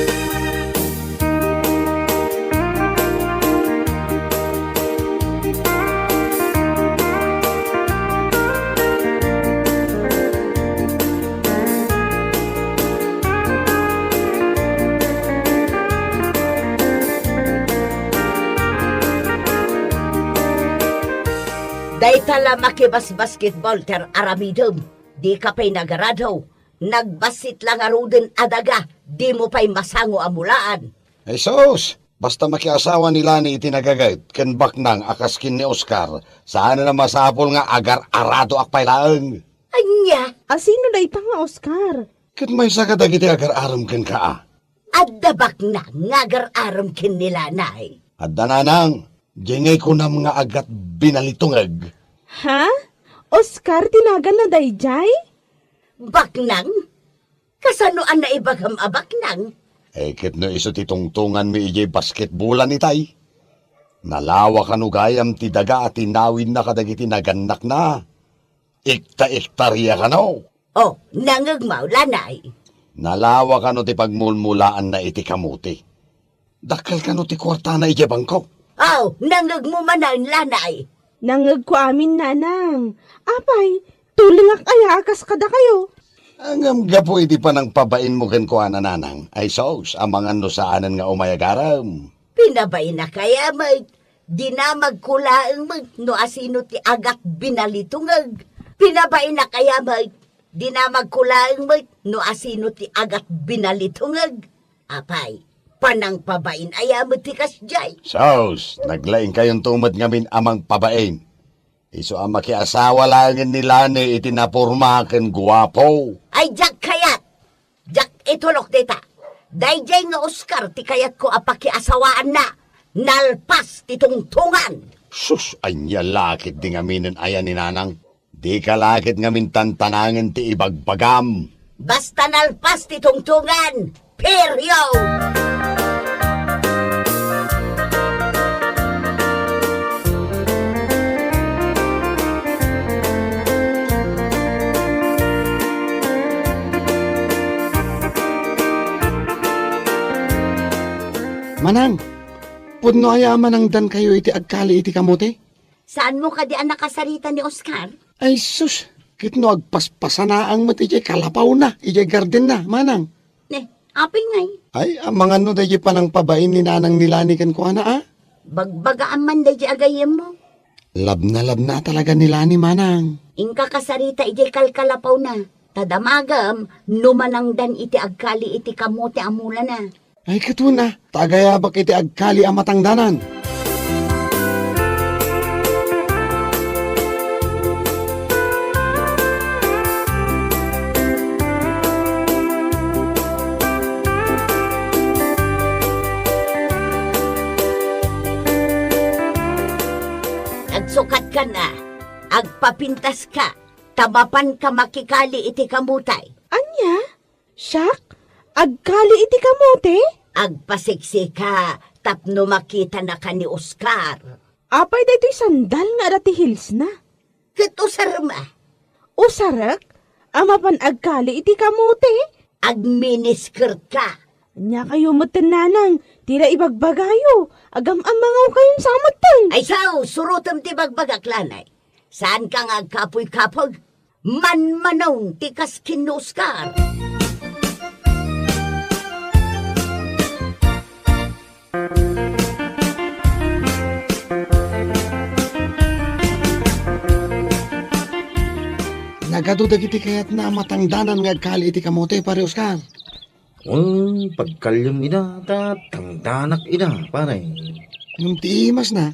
Dayta la makibasbasketball ti ar-aramidem. Dika pay nagarado. Nagbassit la ngaruden a daga, dimo pay masango a mulaan. Jesus! Basta makiasawa ni Lani iti nagaged ken baknang a kas ken ni Oscar, saanen a masapul nga agar-aradoak pay laeng. Ania? A sino dayta nga Oscar? Ket maysa kadagiti agar-arem kenka a. Adda baknang nga agar-arem ken ni Lanay. Adda, nanang, diay ngay kunam nga agat binalitungeg. Ha? Oscar ti naganna daydiay? Baknang? Kasano a naibagam a baknang? Eh, ket no isu ti tungtonganmi idiay basketbolan itay. Nalawa kano gayam ti daga a tinawidna kadagiti nagannakna. Ikta-iktaria kano. Oh, nangngegmo, Lanay. Nalawa kano ti pagmulmulaanna iti kamote. Dakkel kano ti kuartana idiay bangko. Oh, nangngegmo manen, Lanay. Nangngegko amin, nanang. Apay, tulingak aya a kas kadakayo? Ngem gapu iti panangpabainmo kenkuana, nanang, ay sus, amangan no saanen nga umay agarem. Pinabainak aya met, dinamagko laeng met no asino ti agat binalitungeg. Pinabainak aya met, dinamagko laeng met no asino ti agat binalitungeg. Apay, panangpabain aya met ti kasdiay? Sus, naglaingkayonto met ngamin a mangpabain. Isu a makiasawa laengen ni Lani iti naporma ken guapo. Ay, diak kayat! Diak itulok dita. Daydiay nga Oscar ti kayatko a pakiasawaanna. Nalpas ti tungtongan. Sus, ania la ketdi ngaminen aya ni nanang? Dika la ket ngamin tantanangen ti ibagbagam. Basta nalpas ti tungtongan, period! Manang, pudno aya a manangdankayo iti agkali iti kamote? Saanmo kadi a nakasarita ni Oscar? Ay sus, ket no agpaspasanaang met idiay kalapawna, idiay gardenna, manang. Ne, apay ngay? Ay, amangan no daydiay panangpabain ni nanang ni Lani kenkuana, a? Bagbagaam man daydiay a gayyemmo. Labnalabna talaga ni Lani, manang. Inka kasarita idiay kalkalapawna, ta damagem no manangdan iti agkali iti kamote a mulana. Ay, ket wen a, ta agayabak iti agkali a matangdanan. Agsukatkan a, agpapintaska, ta mapanka makikali iti kamote. Ania? Siak? Agkali iti kamote? Agpasiksika tapno makitanaka ni Oscar. Apay daytoy sandal nga adda ti heelsna? Ket usarem a. Usarek? A mapan agkali iti kamote? Agminiskirtka. Ania kayo metten, nanang, ti la ibagbagayo, agam-amangaw kayon sa metten. Ay sao, surotem ti bagbagak, Lanay. Saanka nga agkapuy-kapuy? Manmanon ti kas ken ni Oscar. Nagadu dagiti kayatna a matangdanan nga agkali iti kamote, Pare Oscar. Wen, pagkaliwem ida, ta tangdanak ida, pare. Ngem ti imasna,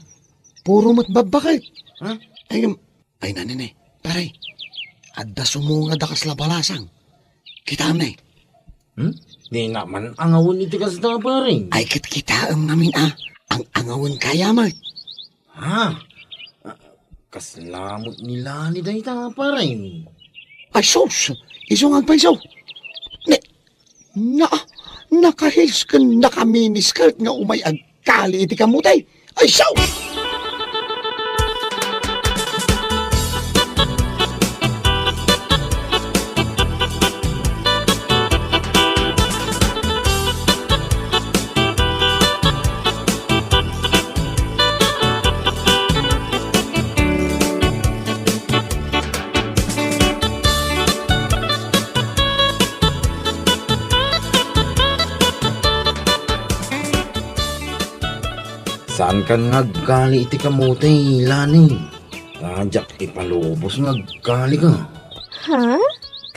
puro met babbaket. Ha? Ay, ngem, ay, nanay, pare. Adda sumungad a kasla balasang. Kitaem, nay. Hmm? Dina man angawen iti kasta, pare. Ay, ket kitaem ngamin, a. Ang angawen kaya met. Ha? Ah, kasla met ni Lani dayta, pare. Ay, sus! Isu nga agpayso. Ne, na, naka-heels ken naka-miniskirt nga umay agkali iti kamote. Ay, sus! Saankan nga agkali iti kamote, Lani. Ta diak ipalubos nga agkalika. Ha?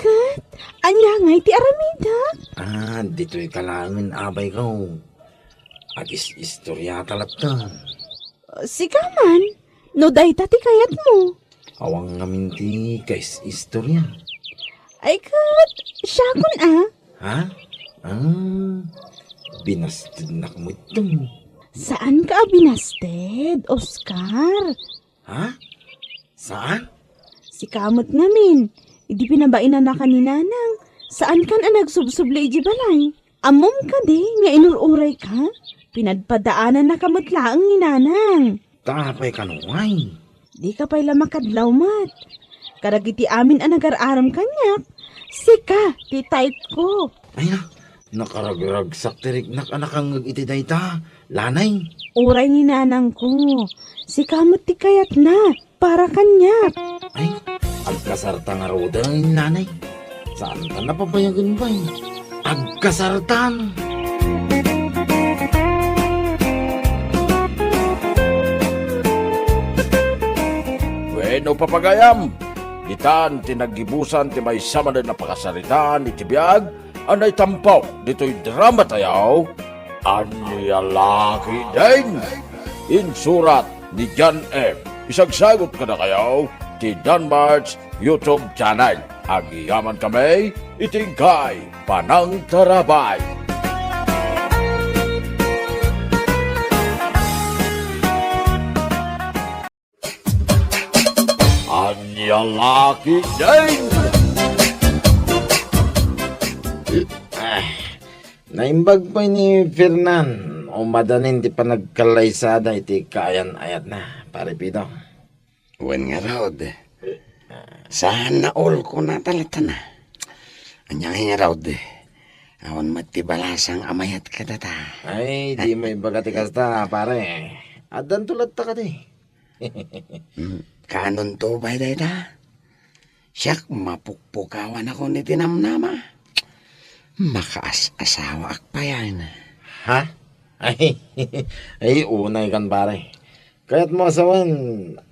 Ket, ania ngay ti aramidek? Ah, ditoyka laengen, abayko. Agis-istoriata latta. Sika man, no dayta ti kayatmo. Awan ngamin ti kais-istoria. Ay ket, siakon a. Ha? Ah, binastednak metten. Saanka a binasted, Oscar. Ha? Saan? Sika met ngamin, idi pinabainanaka ni Nanang, saankan a nagsubsubli idiay balay? Ammom kadi nga inur-urayka? Pinadpadaanannaka met laeng ni Nanang. Ta apay kano ngay? Dika pay la makadlaw met. Kadagiti amin a nagar-aram kaniak, sika ti type ko. Ay na, nakaragragsak ti riknak a nakangngeg iti dayta, Lanay. Uray ni Nanangko, sika met ti kayatna para kaniak. Ay, agkasarta ngaruden, Nanay. Saanta a papayagen pay. Agkasartan. Wenno, papagayam, ditan ti naggibusan ti maysa manen a pakasaritaan iti biag a naitampo ditoy dramatayo, Ania La Ketdin. Insurat ni John M. Isagsagut kadakayo ti Danmart's YouTube channel. Agyamankami iti inkay panangtarabay. Ania La Ketdin! Ah, naimbag pay ni Fernan, umadanin ti panagkallaysada iti kaayan-ayatna, Pare Pito. Wen ngarud, saan a ulkona ta latta. Ania ngay ngarud, awan met ti balasang a mayat kadata. Ay, di maibaga ti kasta, pare. Addanto latta kadi. Hmm, kaanonto pay dayta? Siak, mapukpukawanakon iti namnama. Makaas-asawaak payen. Ha? Ay, ay, unaykan, pare. Kayatmo a sawen,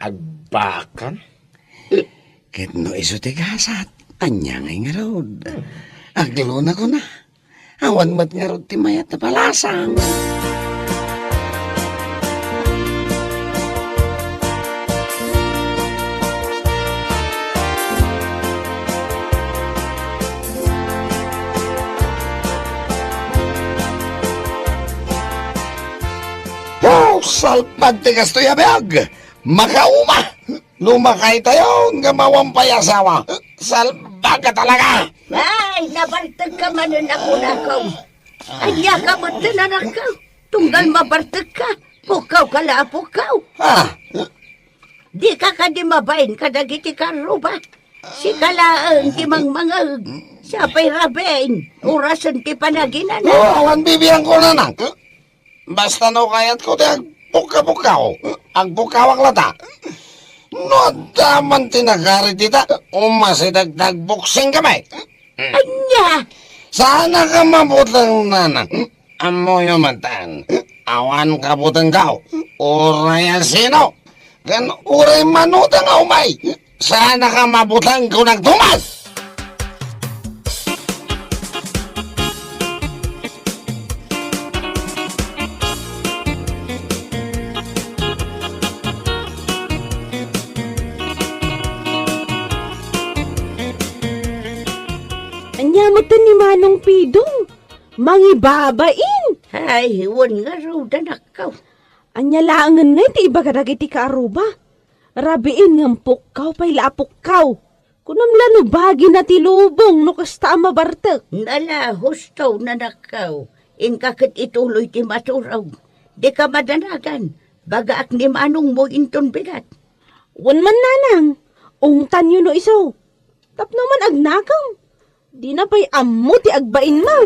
agbaakan? Ket no isu ti gasat, ania ngay ngarud? Aglonakona. Awan met ngarud ti mayat a balasang. Oh, salpag ti kastoy a biag! Makauma! Lumakaytayon nga mawan pay asawa. Salbaga talaga! Ay, nabartekka manen a kunako. Ania ka met, anakko? Tunggal mabartekka, pukkawka la a pukkaw. Ah. Dika kadi mabain kadagiti karruba? Sika laeng ti mangmangeg. Siak pay rabii, orasen ti panaginana. Oh, awan bibiangko, nanang. Basta no kayatko ti agpukka-pukkaw, agpukkawak latta. No adda man ti nagarit ita, umasideg ta agboksingkami. Ania? Saanka mabuteng, nanang. Ammoyo met, awan kabutengko. Uray a sino. Ken uray mano ta nga umay, saanka mabuteng, kunak, Tomas! Ken ni Manong Pidong, mangibabain. Ay, wen ngarud, anakko. Ania laengen ngay ti ibaga dagiti kaaruba? Rabiin ngem pukkaw pay la a pukkaw. Kunam la no bagina ti lubong no kasta a mabartek. Nala, husto, nanakko. Inka ket ituloy ti maturog. Dika madanagan. Bagaak ni manongmo inton bigat. Wen man, nanang. Ungtanyo no isu. Tapno man agnakem. Dina pay ammo ti agbainmo.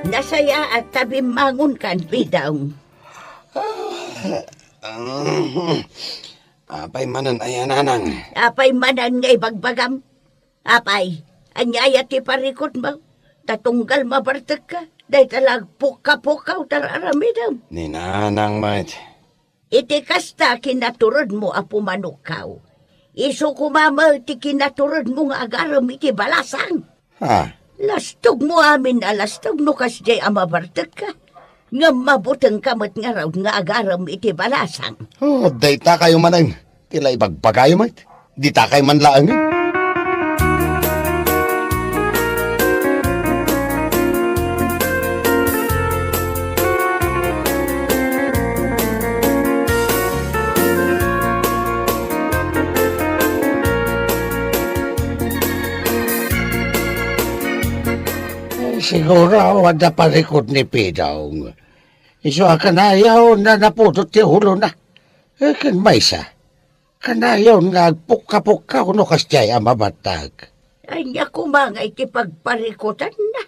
Nasayaat ta bimmangonkan, Pidong. Apay manen aya, nanang? Apay manen nga ibagbagam? Apay, ania aya ti parikutmo? Ta tunggal mabartekka, dayta la agpukka-pukkaw ti ar-aramidem. Ni nanang met. Iti kasta kinaturedmo a pumanukkaw. Isu koma met ti kinaturedmo nga agarem iti balasang. Ha? Lastogmo amin a lastog no kasdiay a mabartekka. Ngem mabutengka met ngarud nga agarem iti balasang. Oh, dayta kayo manen. Ti la ibagbagayo met. Dita kay man laengen. Eh, siguro, adda parikut ni Pidong. Isu a kanayon a napudot ti ulona. Eh, ken maysa, kanayon nga agpukka-pukka no kasdiay a mabattag. Ania koma nga iti pagparikutanna?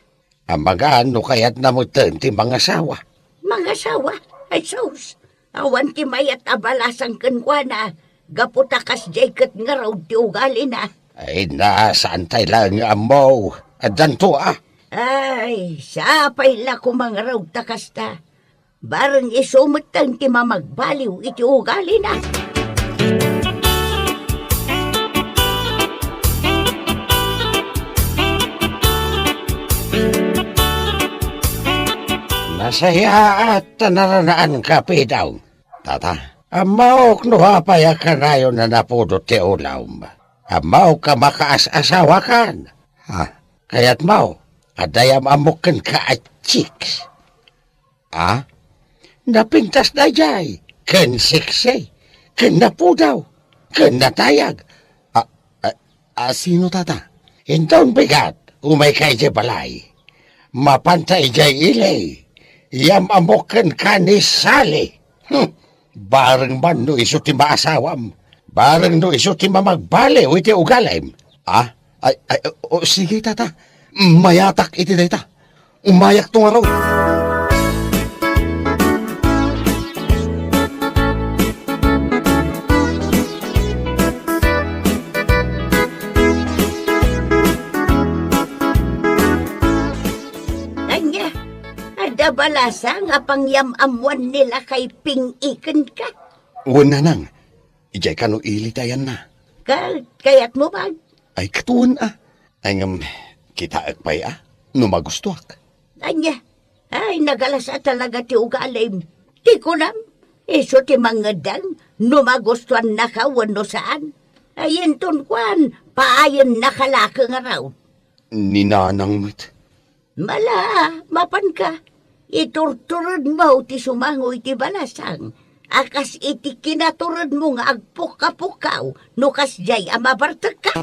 Amangan no kayatna metten ti mangasawa. Mangasawa? Ay sus, awan ti mayat a balasang kenkuana, gapu ta kasdiay ket ngarud ti ugalina. Ay na, saan tay laeng nga ammo? Addanto a. Ay, sapay la koma ngarud ta kasta. Bareng isu metten ti mamagbaliw iti ugalina. Nasayaat ta naranaanka, Pidong. Tata, ammaok no apay a kanayon a napudot ti ulom. Ammaok a makaas-asawakan. Ha? Kayatmo, adda yam-ammok kenka a chicks. A? Napintas daydiay, ken siksi, ken napudaw, ken natayag. A, a, a, sino, tata? Inton bigat, umayka idiay balay. Mapanta idiay ili, yam-ammok kenka ni Sally. Hmm. Bareng man no isu ti maasawam. Bareng no isu ti mamagbaliw iti ugalim. A? Ay, ay, o, sige, tata. Mayatak iti dayta. Umayakto ngarud. Ania, adda balasang a pangyam-ammoan ni lakay Ping-i kenka? Wen, nanang. Idiay kano ili ti ayanna? Ka-, kayatmo man? Ay, katawan a. Ay, ngem, kitaek pay a, no magustuak. Ania? Ay, nagalas a talaga ti ugalim. Ti kunam, isu ti mangngeddeng no magustuannaka wenno saan. Ay, inton kuan, paayennaka la ket ngarud. Ni nanang met. Mala, mapanka. Iturturedmo ti sumango iti balasang a kas iti kinaturedmo nga agpukka-pukkaw no kasdiay a mabartekka.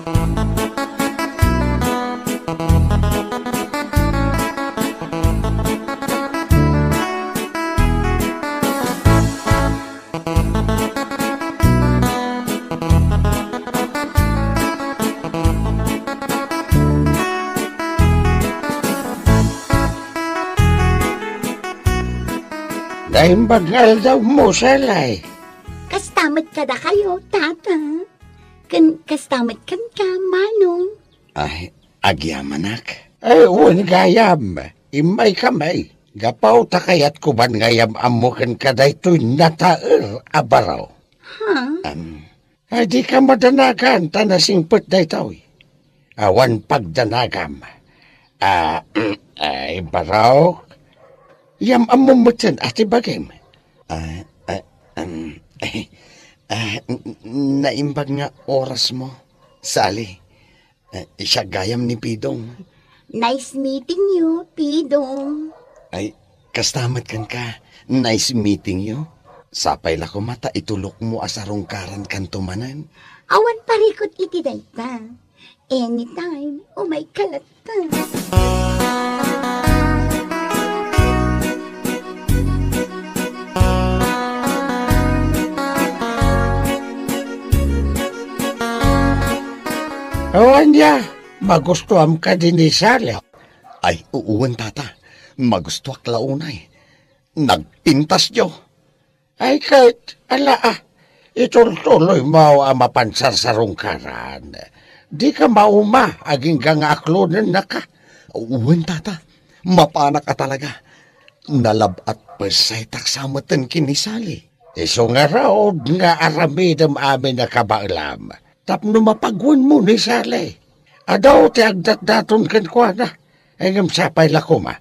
Naimbag nga aldawmo, Sally. Kasta met kadakayo, Tata. Ken kasta met kenka, Manong. Ay, agyamanak. Ay, wen gayam. Immaykami. Gapu ta kayatko man nga yam-ammo kenka daytoy nataer a baro. Ha? Am, ay, dika madanagan ta nasingpet daytoy. Awan pagdanagam. A, ay, barok. Yam-ammom metten a ti bagim. Ah, ah, um, ah, n-, n-, naimbag nga orasmo, Sally. Eh, siak gayam ni Pidong. Nice meeting you, Pidong. Ay, kasta met kenka. Nice meeting you. Sapay la koma ta itulokmo a sarungkarankanto manen. Awan parikut iti dayta. Anytime, umayka latta. Awan dia, magustuam kadi ni Sally? Ay, wen, tata. Magustuak la unay. Nagpintasyo. Ay, ket, ala, ah, itultuloymo a mapan sarsarungkaran. Dika mauma agingga nga aklonennaka. Wen, tata, mapanak a talaga. Nalab-at pessaytak sa metten ken ni Sally. Isu ngarud nga aramidem amin a kabaelam tapno mapagwenmo ni Sally. Adu ti agdatdaton kenkuana, ngem sapay la koma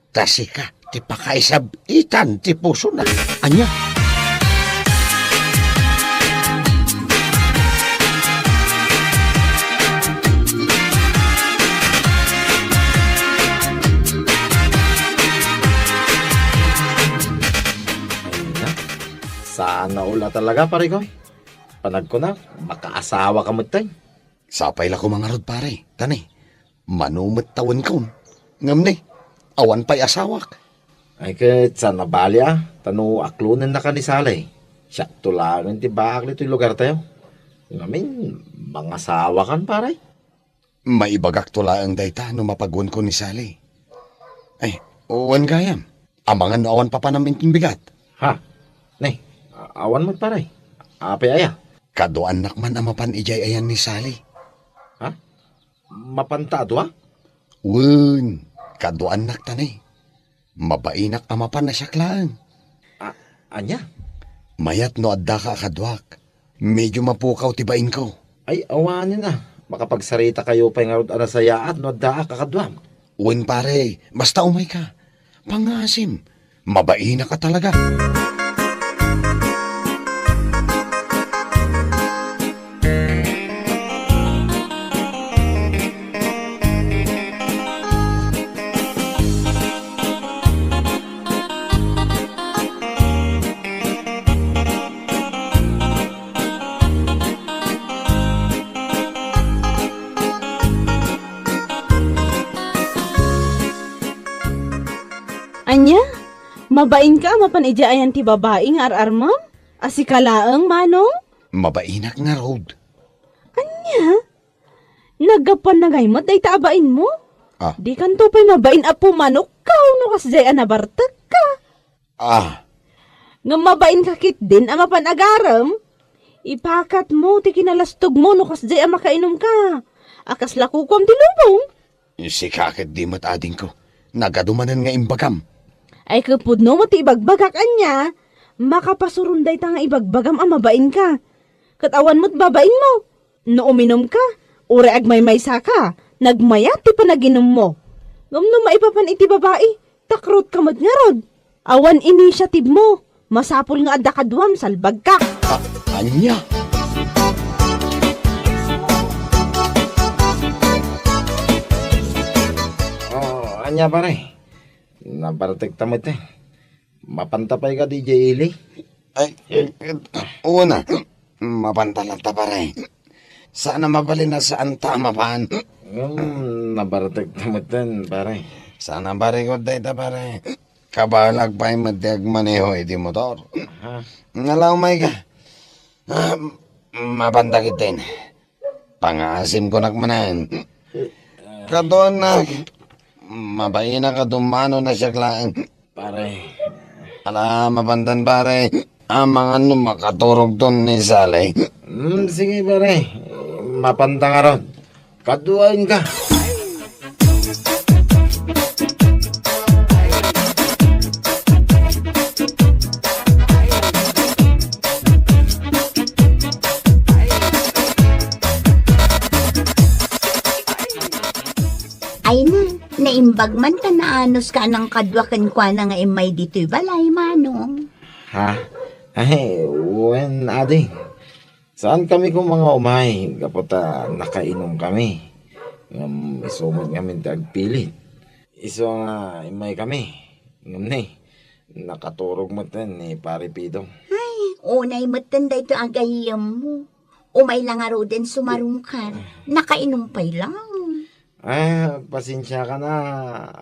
ta sika ti pakaisab-itan ti pusona. Ania? Ay na, saan a ula talaga, pare ko. Panagkuna, makaasawaka metten. Sapay la koma ngarud, pare. Ta ni, mano met ta wenkon. Ngem ni, awan pay asawak. Ay ket saan a bali a, ta no aklonennaka ni Sally, siakto laengen ti baak ditoy lugartayo. Ngamin, mangasawakan, pare. Maibagakto laeng dayta no mapagwenko ni Sally. Ay, wen gayam. Amangan no awan papanam inton bigat. Ha? Ni, a-, awan met, pare. Apay aya? Kaduaannak man a mapan idiay ayan ni Sally. Ha? Mapanta a dua? Wen, kaduaannak ta ni. Mabainak a mapan a siak laeng. A-, ania? Mayat no addaka a kaduak. Medio mapukaw ti bainko. Ay, awanen a. Makapagsaritakayo pay ngarud a nasayaat no addaak a kaduam. Wen, pare, basta umayka. Pangasim, mabainak a talaga. Ania? Mabainka a mapan idiay ayan ti babai nga ar-armem? A sika laeng, Manong? Mabainak ngarud. Ania? Naggapuan na ngay met dayta a bainmo? Ah. Dikanto pay mabain a pumanokka no kasdiay a nabartekka. Ah. Ngem mabainka ketdin a mapan agarem? Ipakatmo ti kinalastogmo no kasdiay a makainumka. A kasla kukuam ti lubong. Sika ket di met adingko. Nagadu manen nga imbagam. Ay, ket pudno met ti ibagbagak, ania? Makapasuron dayta nga ibagbagam a mabainka. Ket awan met babainmo. No uminumka, uray agmaymaysaka, nagmayat ti panaginummo. Ngem no maipapan iti babai, takrotka met ngarud. Awan initiative mo. Masapul nga adda kaduam, salbagka. A-, ania? Oh, ania, pare? Nabartek ta met, eh. Mapanta pay kadi idiay ili? Ay, una, mapanta latta, pare. Saan a mabalin a saanta a mapan. Hmm, nabartek ta metten, pare. Saan a barikod dayta, pare. Kabaelak pay met ti agmaneho iti motor. Aha. Nalaw may ka. Ah, mapanta ketdin. Pangaasim ko nak manen. Kaduanak, mabainak a dumano na siak laeng. Pare. Ala, mapantan, pare. Amangan no makaturogton ni Sally. Hmm, sige, pare. Mapanta ngarud. Kaduaenka. Ay na, naim- Imbag man ta naanus ka a nangkadua kenkuana nga immay ditoy balay, Manong. Ha? Ay, wen, adi. Saan kami koma nga umay, gapu ta nakainum kami. Ngem isu met ngamin ti agpilit. Isu nga immay kami. Ngem ni, nakaturog metten ni Pare Pidong. Ay, unay metten daytoy a gayyemmo. Umay la ngaruden sumarungkar. Nakainum pay laeng. Ah, pasensiakan a,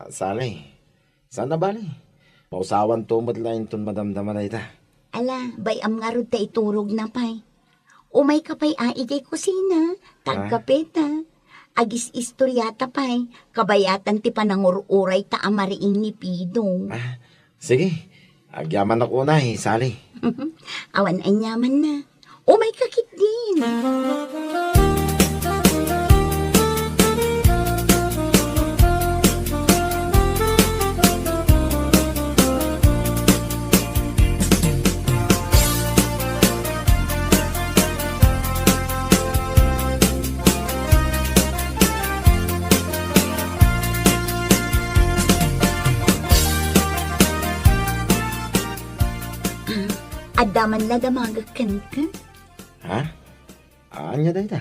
Sally. Saan a bale? Mausawanto met la inton madamdama dayta. Ala, bay-am ngarud ta iturogna pay. Umayka pay a idiay kusina, ta Ah. agkapeta. Agis-istoriata pay, kabayatan ti panangur-urayta a mariing ni Pidong. Ah, sige, agyamanak unay, Sally. Awan aniamanna. Umayka ketdin. Adda man la damagek kenka? Ha? Ania dayta?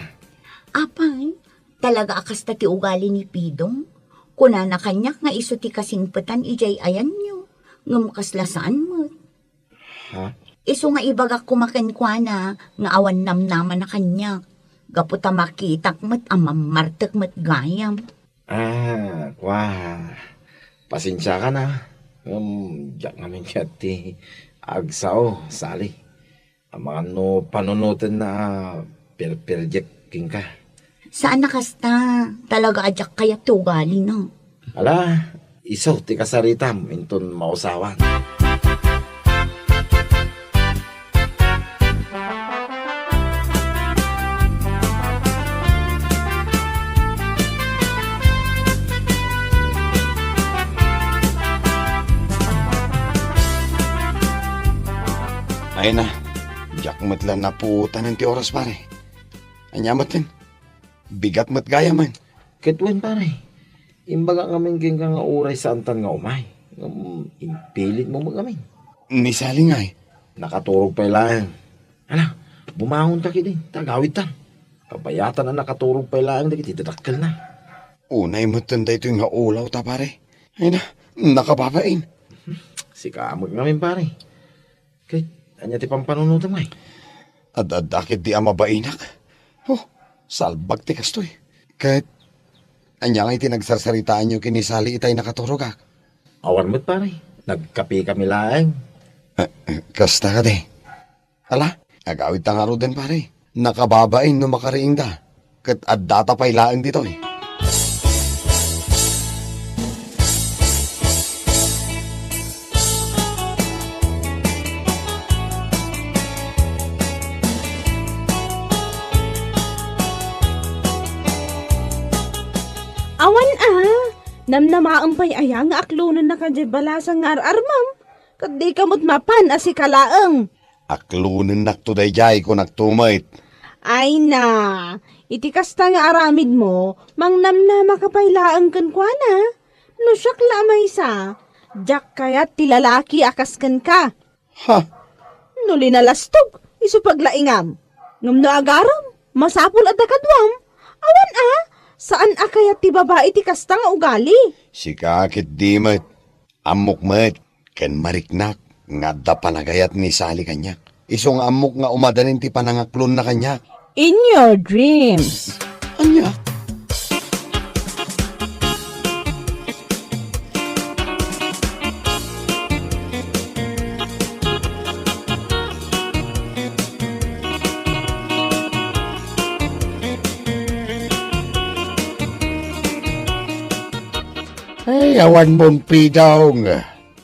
Apay, talaga a kasta ti ugali ni Pidong? Kunana kaniak nga isu ti kasingpetan idiay ayanyo, ngem kasla saan met. Ha? Isu nga ibagak koma kenkuana nga awan namnamana kaniak, gapu ta makitak met a mammartek met gayam. Ah, kua, pasensiakan a. Ngem, diak ngamin kayat ti agsao, Sally. Amangan no panunotenna a perperdiek kenka. Saan a kasta, talaga a diak kayat ti ugalina. Ala, isu ti kasaritam inton mausawan. Ay na, diak met la napuotan ti oras, pare. Ania metten? Bigat met gayamen. Ket wen, pare, imbagak ngamin kenka nga uray saantan nga umay. Ngem impilitmo met ngamin. Ni Sally ngay? Nakaturog pay laeng. Ala, bumangonta ketdin, ta agawidtan. Kabayatan a nakaturog pay laeng dagiti dadakkelna. Unay metten daytoy nga ulawta, pare. Ay na, nakababain. Sika met ngamin, pare. Ket ania ti pampanunotem ngay? Ad-adda ketdi a mabainak. Oh, salbag ti kastoy. Ket ania ngay ti nagsarsaritaanyo ken ni Sally itay nakaturogak? Awan met, pare. Nagkape kami laeng. Ah, ah, kasta kadi. Ala, agawidta ngaruden, pare. Nakababain no makariingda. Ket addata pay laeng ditoy. Awan a, namnamaem pay aya nga aklonennaka diay balasang nga ar-armem? Ket dika met mapan a sika laeng. Aklonennakto daydiay, kunakto met. Ay na, iti kasta nga aramidmo, mangnamnamaka pay laeng kenkuana. No siak la a maysa, diak kayat ti lalaki a kas kenka. Ha? No linalastog, isu paglaingam. Ngem no agarem, masapul a dakaduam. Awan a, saan a kayat ti babai ti kasta nga ugali. Sika ketdi met. Ammok met ken mariknak nga adda panagayat ni Sally kaniak. Isu nga ammok nga umadanin ti panangaklonna kaniak. In your dreams. Ania? Ay, awan mo, Pidong.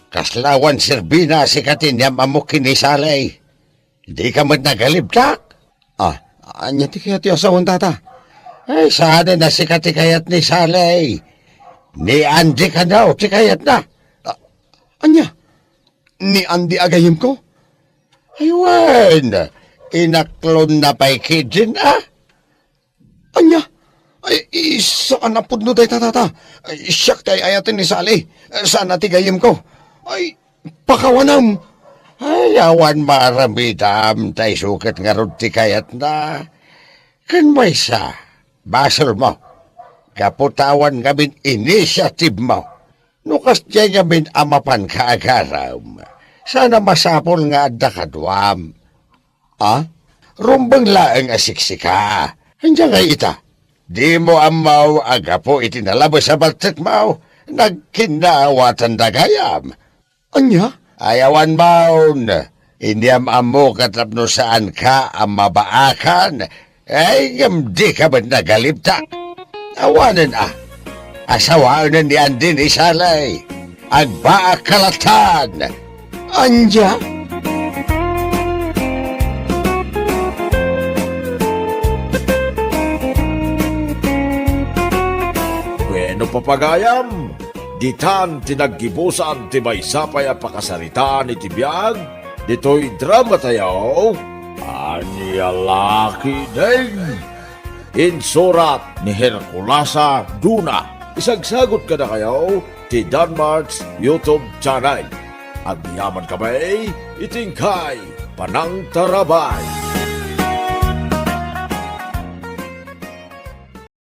Kasla awan serbina a sika ti inyam-ammok ken ni Sally. Dika met nagalibtak? Ah, ania ti kayat ti asawan, tata? Ay, saanen a sika ti kayat ni Sally. Ni Andy kano ti kayatna. Ah, ania? Ni Andy a gayyemko? Ay, wen, inaklonna pay ketdin, ah. Ania? Ay, i-, saan a pudno dayta, tata? Ay, siak ti ay-ayaten ni Sally. Saan a ti gayyemko. Ay, pakawanam. Ay, awan maaramidam, ta isu ket ngarud ti kayatna. Ken maysa, basolmo. Gapu ta awan ngamin initiative mo. No kasdiay ngamin a mapanka agaram, saan a masapul nga adda kaduam. A? Rumbeng laeng a siksika. Ania ngay ita? Dimo ammo a gapu iti nalabes a baltekmo, nagkinnaawatanda gayam. Ania? Ay, awan maon. Indiam ammo ket tapno saanka a mabaakan. Ay, ngem dika met nagalibtak. Awanen a. Asawaenen ni Andy ni Sally. Agbaakka lattan. Ania? Bueno, papagayam, ditan ti naggibusan ti maysa pay a pakasaritaan iti biag ditoy dramatayo, Ania la ketdin? Insurat ni Herculasa Duna. Isagsagut kadakayo ti Danmart's YouTube channel. Agyaman kami iti inkay panangtarabay.